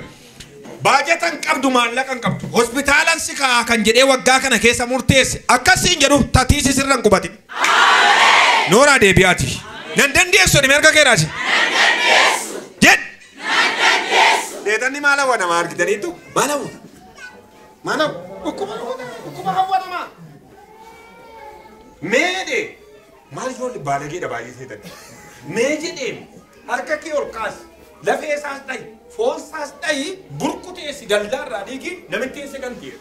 Baajata hin qabdu maallaqa hin qabdu hospitaalaan si kaa'a kan jedhee waggaa kana keessa murteesse akkasiin jedhu tatiisi sirra hin qubatin. Nooraa deebi'aati. Nan dandeessu jedhame harka kee raasi. Jedh. Seexanni maal hawwa namaa argitaniitu maal hawwa? Maal hawwa? Dhukkuba dhukkuba hawwa namaa. Mee maal ijoolli baalageedha baay'ee seexanni. Mee jedheen harka kee ol kaasi lafee isaas dhahi foon isaas dhahi burkuteessi dallaarraa dhiigi namitti si ganti.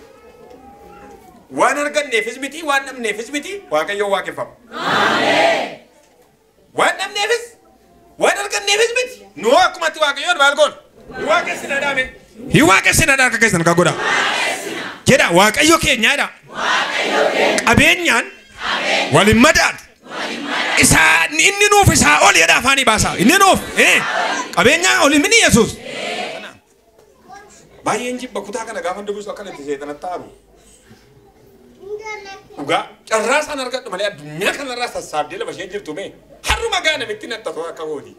Waan arganneefis miti waan dhabneefis miti Waaqayyoon waaqeffama. Waan dhabneefis waan arganneefis miti nu akkumatti Waaqayyoon maal goona? Waaqessina dhaame. Waaqessina harka keessan kan godha. Jedha Waaqayyo keenyaadha. Qabeenyaan waliin madaalu. Isaa inni nuuf isaa ol jedha afaanii baasa. Inni nuuf qabeenyaa ol mini Yesuus. Baay'een jibba kutaa kana gaafa dubbisu akkana itti seexanatti aaru. Dhugaa carraa isaan argadhu malee addunyaa kanarraa sassaabdee lafa isheen jirtu mee harruma gaa namitti nattatoo akka gooti.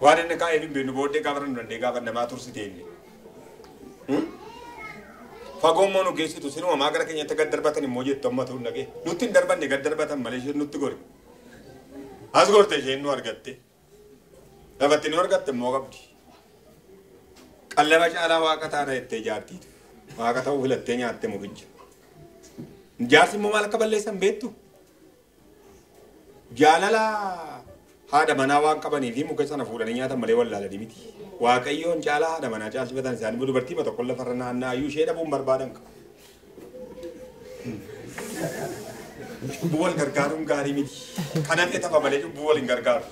Waan inni kaa'eef hin beeknu booddee gaafa nu dandee gaafa namaa tursite inni. Fagoo immoo nu geessitu sinuma maa gara keenyatti gad darbatan immoo jettu amma ta'uu dhagee nutti hin darbanne gad darbatan malee isheen nutti gori. As gorte isheen nu argatte. Lafatti nu argatte immoo qabdi. Qallaba caalaa waaqa taana jettee jaartiitu. Waaqa ta'uu filattee nyaatte mukicha. Jaarsi immoo maal akka balleessan beektu? Jaalala haadha manaa waan qabanii fi muka sana fuudhanii nyaatan malee wallaalanii miti. Waaqayyoon caalaa haadha manaa caalchifatan isaanii dubartii tokko lafarra naanna'aa ishee dhabuun barbaadan qaba. Cubbuu wal gargaaruun gaarii miti. Kanaaf tafa malee cubbuu wal hin gargaaru.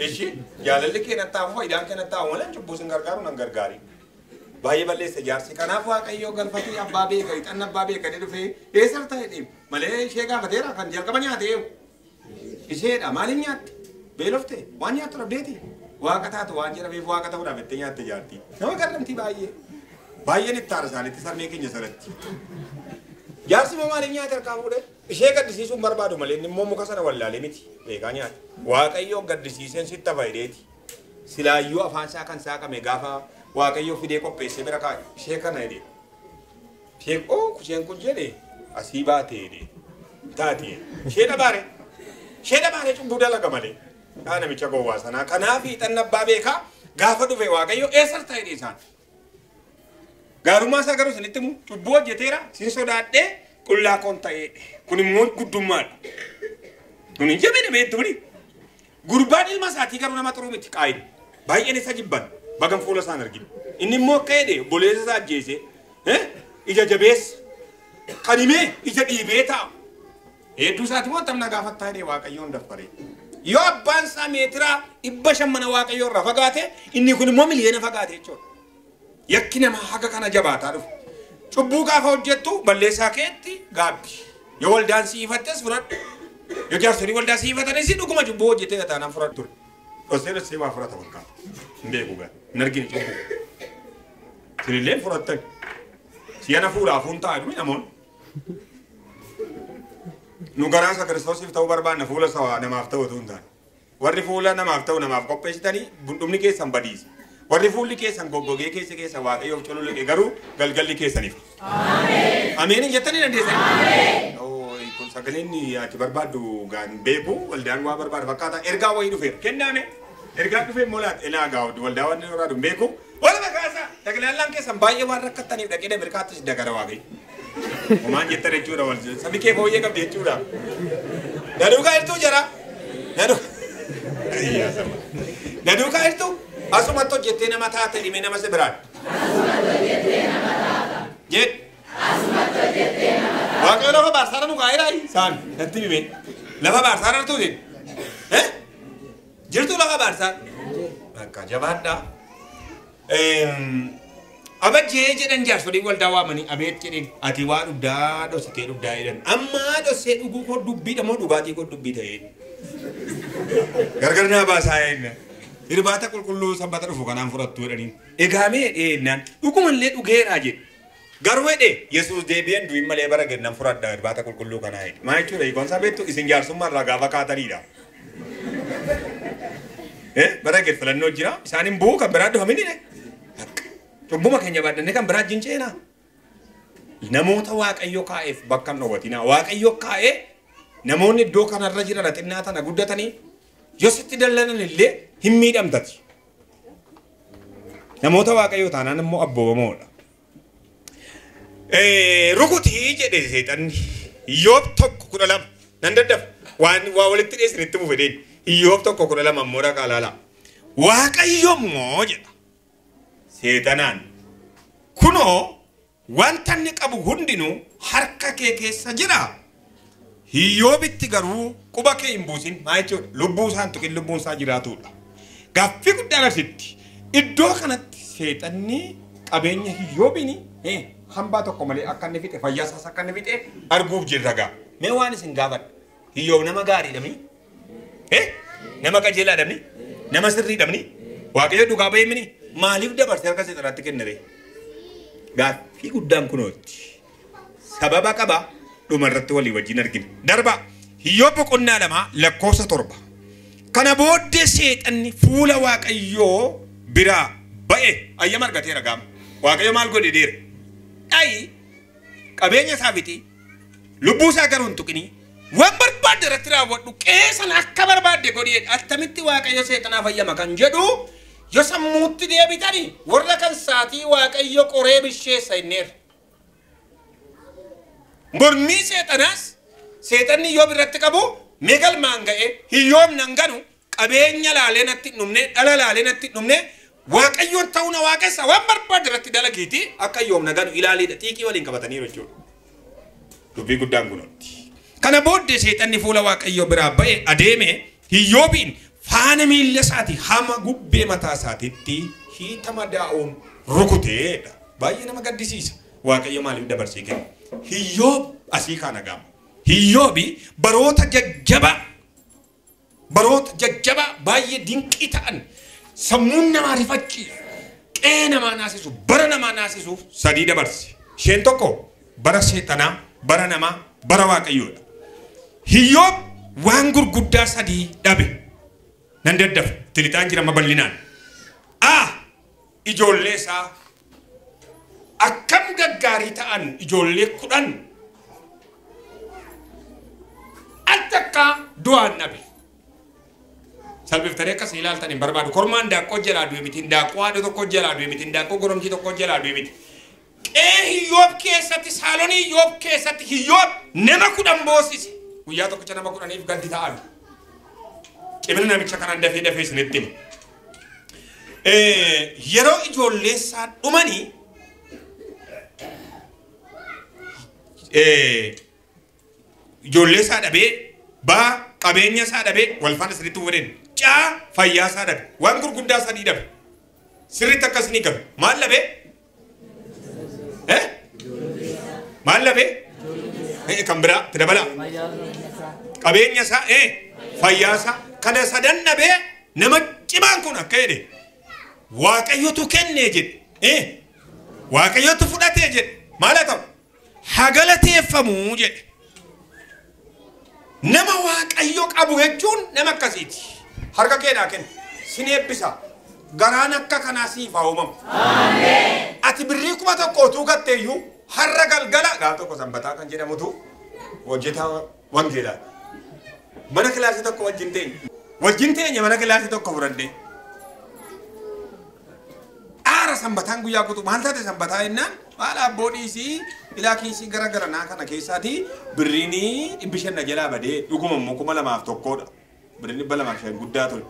Ishi jaalalli kee natti hafu faayidaan kee natti hafu malee cubbuu sin gargaaru nan gargaari. Baay'ee balleessa jaarsi. Kanaaf Waaqayyoo galfatee abbaa beeka ixanna abbaa beeka dhufee eessar ta'e dhiib malee ishee gaafateera kan jalqaba nyaate eewu. Isheedha maaliin nyaatte? Beelofte waan nyaattu dhabdeeti. Waaqa taatu waan jedhameef waaqa ta'uudhaaf itti nyaatte jaartii. Nama garramtii baay'ee. Baay'een itti aara isaaniitti sarmee keenya sanatti. Jaarsi immoo maaliif nyaate harkaa fuudhee? Ishee gaddisiisuun barbaadu malee inni immoo muka sana wallaalee miti beekaa nyaate. Waaqayyoo gaddisiiseen sitti fayideeti. Silaayyuu afaan isaa kan saaqame gaafa Waaqayyoo fidee qopheessee bira kaa'e ishee kana jedhee. Ishee oo isheen kun jedhee asii baatee jedhee taatee ishee dhabaare. Ishee dhabaaree cubbuu dalaga malee. Yaa namicha gowwaa sanaa kanaaf hiixanna abbaa beekaa gaafa dhufe Waaqayyo eessas ta'e isaan. Gaarummaa isaa garuu isinitti himu cubbuu hojjeteera sin sodaadhee qullaa koon ta'ee kun immoo guddummaadha. Kun hin jabine beektu miti. Gurbaan ilma isaatii garuu nama xuruu miti qaayini. Baay'een isa jibban bagan fuula isaan arginu. Inni immoo akka jedhe obboleessa isaa ajjeese ija jabeessa kan himee ija dhiibee taa'u. Hedduu isaati immoo tamna gaafattaa jedhee Waaqayyoon daffaree. Yoo abbaan isaa meetira 500 mana Waaqayyoo irraa fagaate inni kun immoo miliyoona fagaate jechuudha. Yakki namaa haga kana jabaataa dhufu. Cubbuu gaafa hojjettu balleessaa keetti gaabbi. Yoo waldaan siifattes fudhadhu. Yoo jaarsolii waldaa siifatanis dhuguma cubbuu hojjettee taanaan fudhadhu ture. Dhossee dhossee waa fudhata fakkaata. Hin beeku gaa. Hin argine cubbuu. Sinillee fudhattan. Si'ana fuudhaa fuun ta'a dhumi namoonni. Nu garaa isa Kiristoosiif ta'uu barbaanna fuula isaa namaaf ta'u utuu hin taane. Warri fuula namaaf ta'u namaaf qopheessitanii dhumni keessan badiisa. Warri fuulli keessan goggogee keessa keessa Waaqayyoof cululuqe garuu galgalli keessaniif. Ameen. Ameen jettanii dandeessan. Kun sagaleen ati barbaaddu gaan beeku waldaan waa barbaadu fakkaata ergaa wayii dhufeera. Kennaame ergaa dhufee immoo laata elaa gaawwaddu waldaa waan barbaadu hin beeku. Waluma kaasa taglaallaan keessan baay'ee waan rakkattaniif dhaqee Ameerikaattis dagara Waaqayyo. Homaan jettan jechuudha wal sabi kee fooyyee qabdi jechuudha. Na duukaa jirtuu jara. Na duukaa jirtuu asumatti hojjettee nama taate dhimee nama si biraan. Jedh. Waaqayyo lafa baarsaarra nu kaa'eera saami natti hime. Lafa baarsaarra jirtu eh? Jirtu lafa baarsaarra. Bakka jabaadhaa. Abajjee jedhan jaarsoliin waldaa waamanii abeet jedheen ati waa dhugdaa dhoksitee dhugdaa jedhan. Ammaa dhoksee dhuguu koo dubbiidha moo dhugaatii koo dubbii ta'ee? Gargar naa baasaa jenna. Irbaata qulqulluu sanbata dhufu kanaan fudhattu jedhanii. Egaa mee dhiyeenyaan dhugumallee dhugeeraa jedhe. Garuu jedhe Yesuus deebi'een du'in malee bara kennan fudhadha irbaata qulqulluu kanaa jedhe. Maal jechuudha hiikoon isaa beektu isin jaarsummaa irraa gaafa kaataniidha. Bara gad filannoo jira isaan hin bu'u kan biraa dhufaminidha. Cubbuma keenya baadhannee kan biraa wajjin ceenaa. Namoota Waaqayyo kaa'eef bakka hin dhoowwatinaa. Waaqayyo kaa'ee namoonni iddoo kanarra jiran xinnaa tana guddatanii yoo sitti dallanan illee hin miidhamtati. Namoota Waaqayyoo taanaan immoo abboomamoodha. Rukutii jedhe seexanni Iyyoob 1:12 nan daddafa waan waa walitti dhiyeessinitti buufe deemi. Iyyoob 1:12 ammoo dhaqaa ilaalaa. Waaqayyo immoo jedha seexanaan kunoo wanta inni qabu hundinuu harka kee keessa jira. Iyyoobitti garuu quba kee hin buusin maal jechuudha lubbuu isaa hin tuqin lubbuun isaa jiraatudha. Gaaffii guddaan asitti iddoo kanatti seexanni qabeenya Iyyoobiin hambaa tokko malee akka inni fixe fayyaa isaas akka inni fixe arguuf jirra gaa. Mee waan isin gaafadha. Iyyoob nama gaariidha mii? Nama qajeelaadha mii? Nama sirriidha mii? Waaqayyo dhugaa ba'ee mini? Maaliif dabarsee harka seexanaatti kennere? Gaaffii guddaan kunooti. Sababa qaba dhuma irratti walii wajjin argina. Darba Iyyoob boqonnaa 2 lakkoofsa 7. Kana booddee seexanni fuula Waaqayyoo biraa ba'e ayyama argateera gaama. Waaqayyo maal godhe deera? Dhayi qabeenya isaa fixi lubbuu isaa garuu hin tuqini waan barbaadde irratti raawwadhu qeessan akka barbaadde godhi attamitti Waaqayyo seexanaaf ayyama kan jedhu yoo sammuutti deebitanii warra kan saatii Waaqayyo qoree bisheessa inneera. Mormii seexanaas seexanni Iyyoob irratti qabu mee galmaan ga'e Iyyoob nan ganu qabeenya laalee natti hin dhumne dhala laalee natti hin dhumne Waaqayyoon ta'uu na waaqessa waan barbaadde irratti dalagiiti akka Iyyoob na ganu ilaaliidha xiiqii waliin qabataniiru jechuudha. Dubbii guddaan kunooti. Kana booddee seexanni fuula Waaqayyoo biraa ba'e adeeme Iyyoobiin faana miilla isaatii hama gubbee mataa isaatiitti hiitama daa'uun rukuteedha. Baay'ee nama gaddisiisa. Waaqayyo maaliif dabarsee kenne? Iyyoob asii kaana gaama. Iyyoobi baroota jajjabaa baay'ee dinqii ta'an sammuun namaa rifachiisu, qe'ee namaa naasisu, bara namaa naasisuuf sadii dabarse. Isheen tokko bara seexanaa, bara namaa, bara Waaqayyoodha. Iyyoob waan gurguddaa sadii dhabe. Nan daddafa tilixaan jira mabal'inaan. Ijoollee isaa akkam gaggaarii ta'an ijoollee 10 al takkaa du'aan dhabe. Salphiftanii akkas ilaaltan hin barbaadu. Kormaan daaqqoo jalaa du'e miti, daaqqoo haadha tokko jalaa du'e miti, daaqqoo goromtii tokko jalaa du'e miti. Qe'ee Iyyoob keessatti, saalonii Iyyoob keessatti Iyyoob nama 10 boosise. Guyyaa tokkicha nama 10f gaddi ta'an. Cimina namicha kanaan dafee dafee isinitti hima. Yeroo ijoollee isaa dhumanii ijoollee isaa dhabee baa qabeenya isaa dhabee wal faana sirriitti waliin caa fayyaa isaa dhabe waan gurguddaa sadii dhabe sirriitti akkas ni galu maal dhabee maal dhabee kan biraa itti dabalaa qabeenya isaa fayyaa isaa kana sadan dhabee nama cimaan kun akka jedhe Waaqayyotu kennee jedhe Waaqayyotu fudhatee jedhe maal haa ta'u haa galateeffamuu jedhe. Nama Waaqayyo qabu jechuun nama akkasiiti. Harka keedhaa kenna. Sin eebbisa. Garaan akka kanaa siif haa uumamu. Ati birrii 1000 utuu gatte iyyuu har'a galgala gaaf tokko sanbataa kan jedhamutu hojjetaa wangeelaati. Mana kilaasii tokko wajjin teenye. Wajjin teenye mana kilaasii tokko fudhannee. Aara sanbataan guyyaa guutuu maal taate sanbataa jennaan maal abboo dhiisii ilaa kiisii gara garanaa kana keessaati birriin 500 na jalaa badee dhuguma immoo 2001dha. Birriin 205 guddaa ture.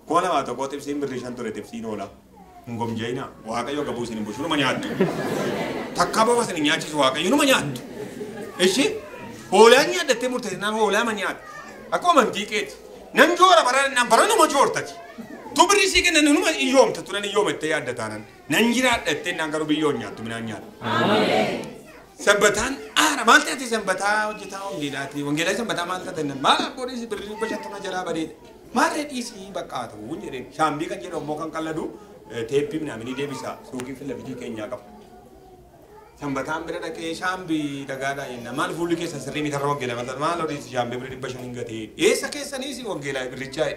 2001 tibsiin birrii 5 ture tibsiin oola. Hin gomjeena Waaqayyo gabuu isin hin bushu numa nyaattu. Takkaa bofa isin hin nyaachisu Waaqayyo numa nyaattu. Ishi hoolaan nyaadhattee murteessinaan hoolaa ma nyaata. Akkuma amantii keeti. Nan joora baranuma joortati. Tu birri sii kennan numa iyyoomta turan iyyoomattee yaadda taanan. Nan jiraadhattee naan garuu biyyoon nyaattu minaan nyaattu. Sanbataan aara maal taate sanbataa hojjetaa wangeelaati. Wangeelaa sanbataa maal taate maal akkoodhis birri 500 jalaa bareeda. Maarree dhiisii bakka haa ta'u jedheen. Shaambii kan jedhamu immoo kan qalladu teeppii minaaminii deebisa suuqii fi lafitii keenyaa qaba. Sanbataan bira dhaqee shaambii dhagaadhaa jenna. Maal fuulli keessan sirrii mitarra wangeelaa maal maal horiisi shaambii bira 500 hin gatee. Eessa keessaniis wangeelaa birrichaa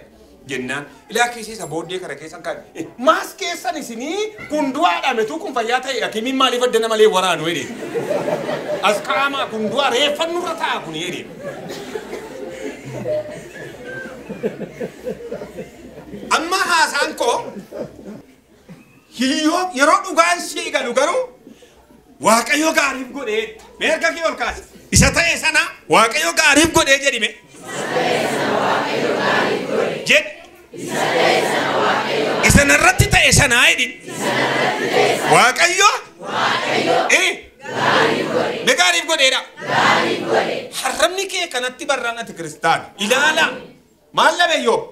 jennaan. Ilaa keessa isa booddee kana keessan kan maas keessan isinii kun du'aadha metuu kun fayyaa ta'e hakimiin maaliif adda malee waraanu jedhe. As ka'amaa kun du'a reeffannurra ta'a kun jedhe. Amma haasaan koo hiyyoo yeroo dhugaan sii galu garuu Waaqayyo gaariif godhee mee harka kee ol kaasi. Isa ta'e sana Waaqayyo gaariif godhee jedhime. Jedhi. Isa narratti ta'e sanaa jedhin. Waaqayyo. Mee gaariif godheedha. Harramni kee kanatti barraan ati kiristaana. Ilaala. Maal labe Iyyoob?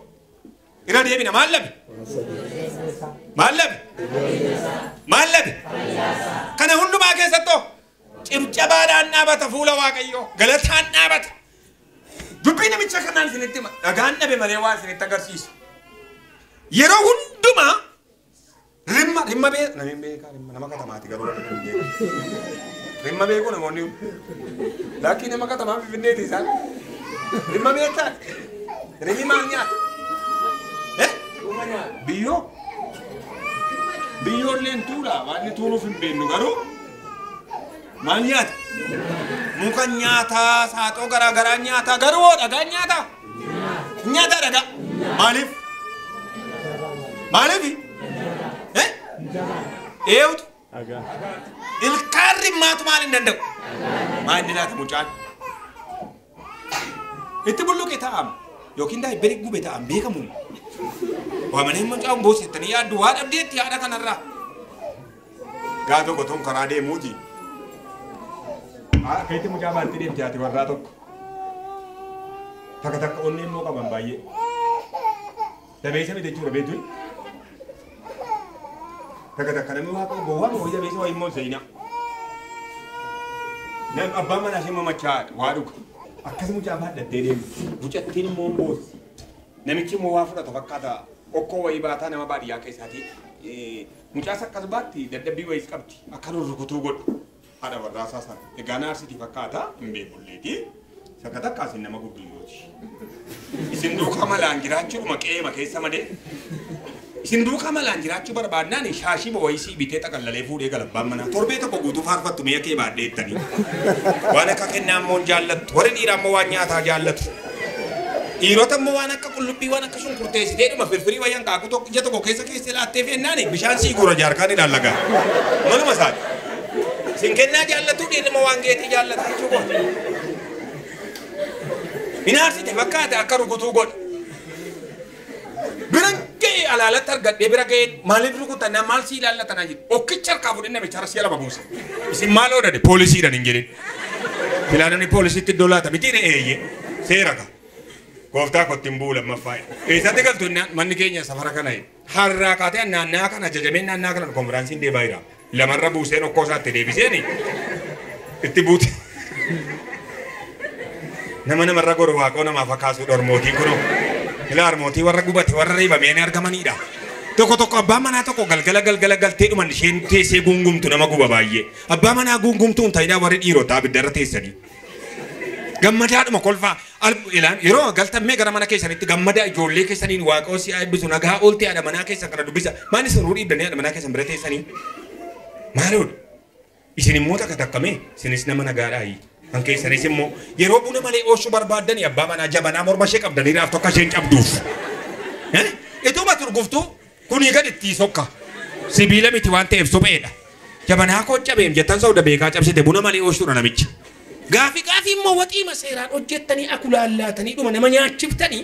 Irra deebina maal labe? Maal labe? Maal labe? Kana hundumaa keessattuu cimcabaadhaan dhaabata fuula Waaqayyoo galataan dhaabata. Dubbii namicha kanaan isinitti hima. Dhagaan dhabe malee waan isinitti agarsiisu. Yeroo hundumaa rimma rimma beeku namni beekaa rimma nama katamaati garuu warri kun beeku. Rimma beeku namoonni lakkii nama katamaa finfinneeti isaan. Rimma beektaa? Rimmi maal nyaata? Biyyoo? Biyyoolleen tuula waan inni tuuluuf hin beeknu garuu maal nyaata? Muka nyaataa, saaxoo garaa garaa nyaataa garuu hoo dhagaa nyaataa? Nyaataa dhagaa? Maaliif? Maaliif? Eewutu? Ilkaan rimmaatu maal hin danda'u? Maal inni laata mucaan? Itti bulluqe taa'ama yookiin daa'imman gube taa'an beekamu. Waamanii mucaan boosettanii yaaddu waa dhabdeetti haadha kanarraa. Gaa tokko toon karaa deemuuti. Akka mucaa baatti deemte haati warraa tokko. Takka takka onnee immoo qaban baay'ee. Dabeessa miti jechuudha beektu. Takka takka namni waa qabu gowwaa moo dabeessa waa immoo seenaa. Nam abbaan manaa ishee mamachaa waa dhuga. Akkas mucaa baadhattee deemti. Mucattiin immoo boossi. Namichi immoo waa fudhata fakkaata. Okkoo wayii baataa nama baadiyyaa keessaati. Mucaas akkas baatti dadhabbii wayiis qabdi. Akka rurrukutuu godhu. Haadha warraasaa sana. Egaa naarsitii fakkaata hin beekulleeti. Sakka takka isin nama guddiyyooti. Isin duukaa malaan jiraachuudhuma qeema keessa malee. Isin duukaa malaan jiraachuu barbaadnaan shaashii wayisii bitee xaqallalee fuudhee galabbaan manaa. Torbee tokko guutuu faarfattu mi'a kee baadhee jettanii. Waan akka kennaa immoo jaallattu. Warri dhiiraa immoo waan nyaataa jaallatu. Dhiirota immoo waan akka qullubbii waan akka shunkurteessitee dhuma firfirii wayyaan kaakuu tokko ija tokko keessa keessee laattee feennaan bishaan sii guura jaarkaan ilaallagaa. Manuma isaati. Isin kennaa jaallatu dhiirri immoo waan geetii jaallata jechuudha. Hinaarsite fakkaate akka rukutuu godha. Bira ga'ee alaalatti argadhee bira ga'ee maaliif rukutan maal sii ilaallatanaa jedhu. Okkicha harkaa fuudhee namicha harka si'a lama buuse. Isin maal oodhade poolisiidhaan hin jedhin. Filaanonni poolisiitti iddoo laata miti eeyyee seera ka. Gooftaa kootti hin bu'u lammaffaa. Eessatti galtu manni keenya safara kana harraa kaatee naannaa kana ajajamee naannaa kana konfiraansiin deemaa jira. Lamarra buuseen okkoo isaatti deebiseen itti buute. Nama namarra goru waaqoo namaaf akkaasuu dhormootiin kunoo. Ilaa harmootii warra gubate warra reebamee ni argamanidha. Tokko tokko abbaa manaa tokko galgala galgala galtee dhuman isheen teessee guungumtu nama guba baay'ee. Abbaa manaa guungumtuu hin ta'inaa warri dhiirotaa abiddarra teessanii. Gammadaadhuma kolfaa yeroo galtammee gara mana keessanitti gammadaa ijoollee keessaniin waaqoo si eebbisu nagaa ooltee haadha manaa keessan kana dubbisa. Maal isin ruu dhiibdanii haadha manaa keessan bira teessanii? Maaloodha? Isin immoo takka takkamee isinis nama nagaadhaayi. Kan keessanis immoo yeroo buna malee oolchuu barbaaddanii abbaa manaa jabanaa morma ishee qabdanii raaf tokko isheen cabduuf. Ituma turguftuu kunii gad itti sokka. Sibiila miti waan ta'eef supheedha. Jabanaa koo cabeem jettan sauda beekaa cabsite buna malee oolchuudha namicha. Gaafi gaafi immoo waxiima seeraan hojjettanii akulaallaatanii dhuma nama nyaachiftanii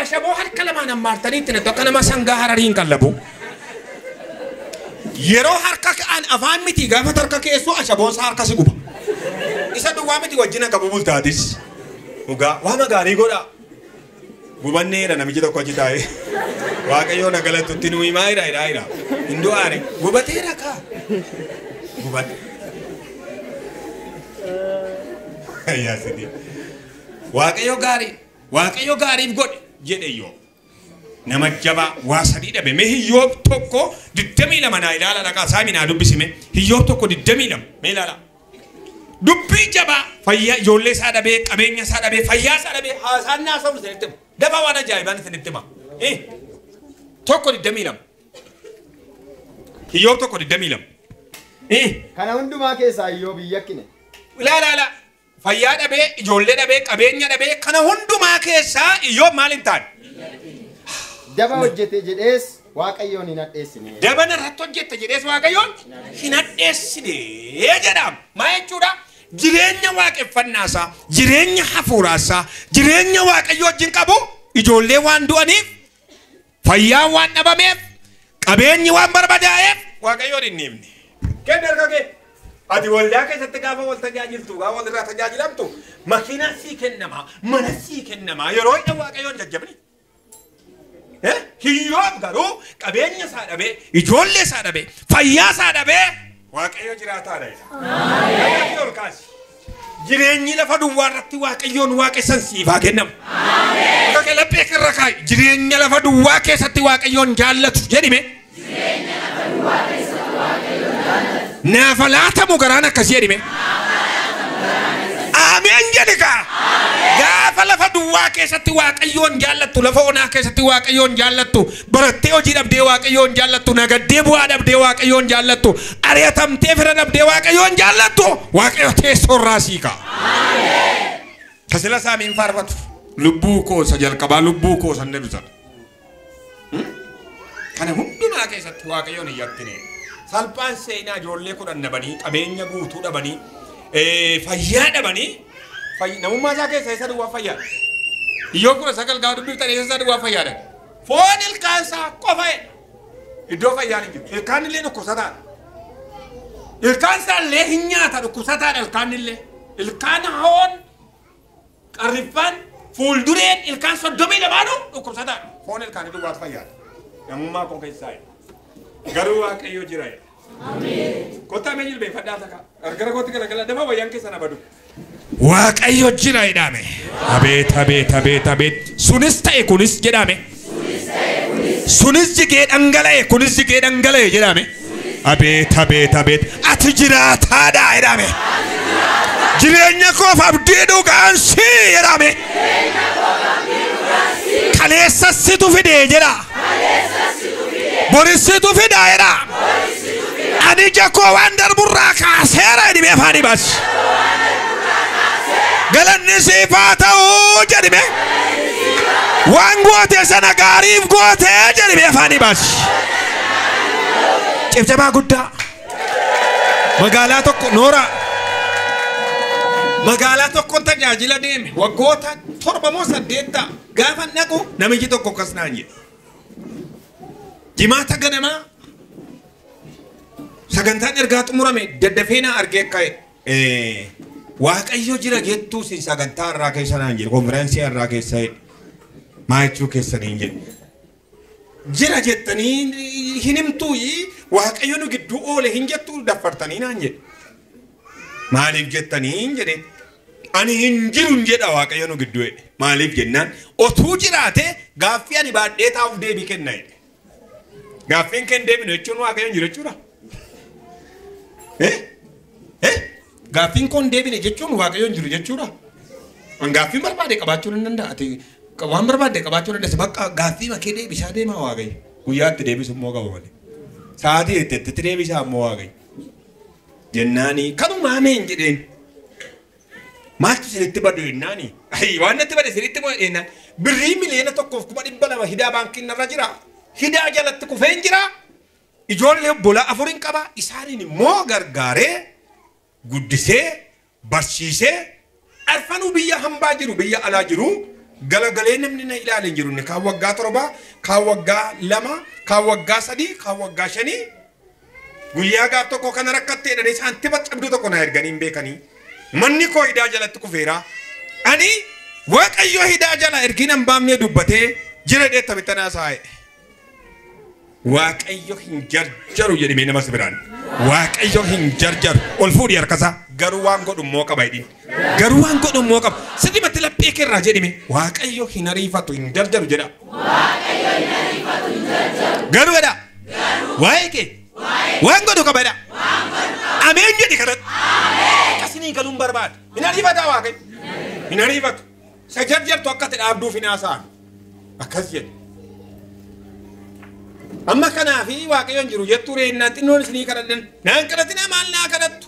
ashaboo harka lamaan hammaartanii itti nattu akka nama sangaa hararii hin qallabu. Yeroo harka ka'an afaan miti gaafa harka keessoo ashaboon isaa harka si guba. Isa duwwaa miti wajjin akka bubultaatis. Dhugaa waan gaarii godha. Gubanneera namichi tokko achi taa'ee. Waaqayyoon galatutti nu himaa jira jira jira. Hin du'aane gubateera kaa. Gubate. Ayyaasiti. Waaqayyo gaarii Waaqayyo gaariif godhe jedhe Iyyoob. Nama jabaa waa sadii dhabe. Mee Iyyoob 1:22 naa ilaala dhaqaa saami naa dubbisime. Iyyoob 1:22 mee ilaala. Dubbii jabaa fayyaa ijoollee isaa dhabee qabeenya isaa dhabee fayyaa isaa dhabee haasaan naasa'u isinitti hima. Dabaa waan ajaa'ibaan isinitti hima. 1:22. Iyyoob 1:22. Kana hundumaa keessaa Iyyoob hin yakkine. Ilaala ilaala. Fayyaa dhabee ijoollee dhabee qabeenya dhabee kana hundumaa keessaa Iyyoob maal hin taane? Daba hojjete jedhees Waaqayyoon hin hadheessine. Daba narratti hojjette jedhees Waaqayyoon hin hadheessine jedhama. Maal jechuudha? Jireenya waaqeffannaasaa, jireenya hafuuraasaa, jireenya Waaqayyoo wajjin qabu ijoollee waan du'aniif, fayyaan waan dhabameef, qabeenyi waan barbadaa'eef Waaqayyoon hin dhiifne. Kenni harka kee. Ati waldaa keessatti gaafa wal tajaajiltu, gaafa walirraa tajaajilamtu, makiinaa sii kennama, mana sii kennama yeroo inni Waaqayyoon jajjabni. Iyyoob garuu qabeenya isaa dhabee, ijoollee isaa dhabee, fayyaa isaa dhabee Waaqayyo jiraataadha jedha. Waaqayyo ol kaasi. Jireenyi lafa duwwaa irratti Waaqayyoon waaqessan siif haa kennamu. Akka laphee irra kaa'i. Jireenya lafa duwwaa keessatti Waaqayyoon jaallatu jedhime. Naafa laatamu garaan akkasii jedhime. Ameen jedhi kaa. Gaafa lafa duwwaa keessatti Waaqayyoon jaallattu, lafa onaa keessatti Waaqayyoon jaallattu, barattee hojii dhabdee Waaqayyoon jaallattu, nagaddee bu'aa dhabdee Waaqayyoon jaallattu, ari'atamtee fira dhabdee Waaqayyoon jaallattu, Waaqayyo teessoo irraa sii ka'a. Tasila saamiin faarfatu. Lubbuu koo isa jalqabaa lubbuu koo san jedhu sana. Kana hundumaa keessatti Waaqayyoon hin yakkine. Salphaan seenaa ijoollee 10 dhabanii, qabeenya guutuu dhabanii, fayyaa dhabanii, namummaa isaa keessa isa duwwaa fayyaadha. Iyyoob 19 gaafa dubbiftan isa duwwaa fayyaadha. Foon ilkaan isaa qofa jedha. Iddoo fayyaan hin jiru. Ilkaan illee dhukkubsataadha. Ilkaan isaa illee hin nyaata dhukkubsataadha ilkaan illee. Ilkaan hoon qarriffaan fuuldureen ilkaan 32 dhukkubsataadha. Foon ilkaanii duwwaatu fayyaadha. Namummaa koo keessaa jedha. Garuu Waaqayyo jira jedha. Kottaa mee jilbeenfadhaa takka. Gara kootti galagala dafa wayyaan keessa na badu. Waaqayyo jira jedhame. Abeet abeet abeet abeet. Sunis ta'e kunis jedhame. Sunis jigee dhangala'e kunis jigee dhangala'e jedhame. Abeet abeet abeet. Ati jiraataadha jedhame. Jireenya koof abdii dhugaan si jedhame. Kaleessa situ fide jedha. Boris situ fida jedha. Ani ija koo waan darburraa kaaseera jedhime afaanii baasi. Galanni siif haa ta'u jedhime. Waan goote sana gaariif goote jedhime afaanii baasi. Cibcabaa guddaa. Magaalaa tokko noora. Magaalaa tokkoon tajaajila deeme waggoota 7 moo 8 ta'a. Gaafa dhaqu namichi tokko akkas naan jedhe. Jimaata ganamaa sagantaan ergaa xumurame daddafee na argee akka Waaqayyo jira jettuu sin sagantaa irraa keessa naan jedhe konferaansii irraa keessa jedhe. Maa jechuu keessanii hin jedhe. Jira jettanii hin himtuu Waaqayyo nu gidduu oole hin jettuu daffartanii naan jedhe. Maaliif jettanii hin jedhe. Ani hin jiru hin jedha Waaqayyo nu gidduu jedhe. Maaliif jennaan otuu jiraate gaaffii ani baadhee taa'uuf deebii kenna jedhe. Gaaffiin kenn deebinu jechuun Waaqayyo hin jiru jechuudha. Gaaffiin koon deebine jechuun Waaqayyo hin jiru jechuudha. An gaaffii barbaade qabaachuu hin danda'a. Ati waan barbaade qabaachuu dandeessa. Bakka gaaffii makee deebisaa deemaa Waaqayyo. Guyyaatti deebisu immoo qaba malee. Sa'aatii itti deebisaa immoo Waaqayyo. Jennaani kanumaa meen jedheen. Maaltu isinitti badu jennaani? Ayi waan natti bade isinitti badu jennaan. Birrii 1,200,000 hidaa baankiin narra jira. Hidaa jalatti kufeen jira. Ijoollee obbolaa 4 hin qaba. Isaaniin immoo gargaaree guddisee barsiisee arfanuu biyya hambaa jiru biyya alaa jiru galagalee namni na ilaale hin jiru. Kaan waggaa 7, kaan waggaa 2, kaan waggaa 3, kaan waggaa 5 guyyaa gaaf tokko kana rakkattee jedhanii saantima cabduu tokko na erganii hin beekanii. Manni koo hidhaa jalatti kufeera. Ani Waaqayyo hidhaa jala ergina hin baafnee dubbatee jira jedhee taphittanaa saa'e. Waaqayyo hin jarjaru jedhimee nama si biraan. Waaqayyo hin jarjaru. Ol fuudhi harkasaa. Garuu waan godhu immoo qaba jedhin. Garuu waan godhu immoo qaba. Sirriimatti laphee keerraa jedhime. Waaqayyo hin ariifatu hin jarjaru jedha. Waaqayyo hin ariifatu hin jarjaru. Garuu jedha. Waa'ee kee. Waan godhu qaba jedha. Ameen jedhi kanatti. Akkasinii galuun barbaada. Hin ariifataa Waaqayyo. Hin ariifatu. Isa jarjartu akka ta'e dhaabduuf hin haasa'an. Akkas jedhe. Amma kanaafi Waaqayyo hin jiru jettuu reennaan xinnoon isinii kadhadhan. Naan kadhatinaa maal naa kadhattu?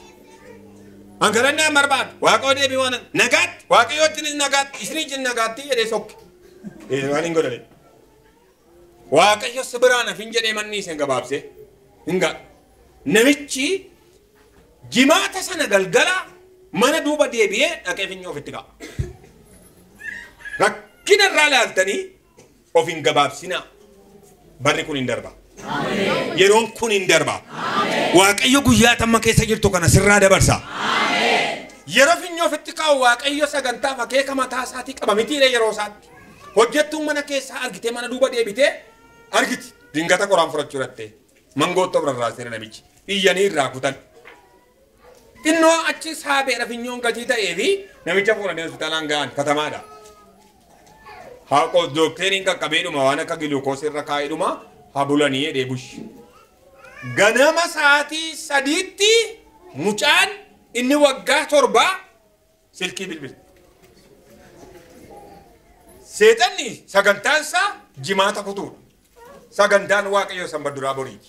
An kadhannaa hin barbaadu. Waaqayyo deebii waan nagaatti. Waaqayyo wajjinis nagaatti. Isinii wajjin nagaatti jedhee sokke. Waan hin godhane. Waaqayyo si biraan hafin jedhee manni isin gabaabsee. Hin ga'a. Namichi jimaata sana galgala mana duuba deebi'ee dhaqee finyoo ofitti ka'a. Rakkina irraa ilaaltanii of hin gabaabsinaa. Barri kun hin darba. Yeroon kun hin darba. Waaqayyo guyyaa tamma keessa jirtu kana sirraa dabarsa. Yeroo finyoo ofitti kaa'u Waaqayyo sagantaa akeeka mataa isaatii qaba mitiidha yeroo isaatti. Hojjettuun mana keessaa argitee mana duuba deebitee argiti. Dingata qoraan fudhachuu dhattee. Mangoottoo rarraaseera namichi. Iyyanii irraa kutan. Xinnoo achi saabeedha finyoon gatii ta'ee fi namicha fuudhanii hospitaalaan ga'an katamaadha. Haa dookteriin qaqqabeedhuma waan akka giluukoosii irra kaa'eedhuma haa bulanii jedhee bushi. Ganama sa'aatii 3tti mucaan inni waggaa 7 silkii bilbile. Seexanni sagantaan isaa jimaata kutuudha. Sagantaan Waaqayyoo sanbata duraa boriiti.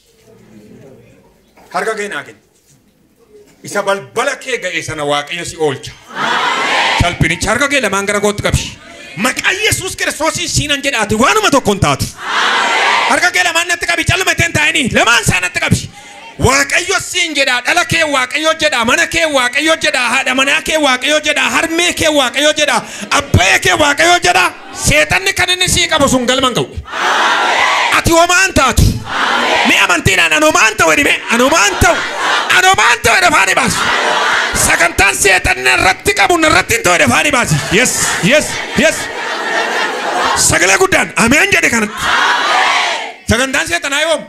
Harka kee naa kenni. Isa balbala kee ga'e sana Waaqayyo si oolcha. Salphinicha harka kee lamaan gara kootti qabsi. Maqaa Yesuus Kiristoosiin siinan jedhaati waanuma tokko hin taatu. Harka kee lamaan natti qabi calluma ittiin taa'anii lamaan isaa natti qabi. Waaqayyo siin jedhaa dhala kee Waaqayyo jedhaa mana kee Waaqayyo jedhaa haadha manaa kee Waaqayyo jedhaa harmee kee Waaqayyo jedhaa abbaa kee Waaqayyo jedhaa seexanni kan inni sii qabu sun galma hin ga'u. Ati homaa hin taatu. Mee amantiidhaan ani homaa hin ta'u jedhi mee ani homaa hin ta'u ani homaa hin ta'u jedhe afaanii baasi. Sagantaan seexanni irratti qabu irratti hin ta'u jedhe afaanii baasi. Yes yes yes. Sagalee guddaan ameen jedhe kanatti. Sagantaan seexanaa yoom?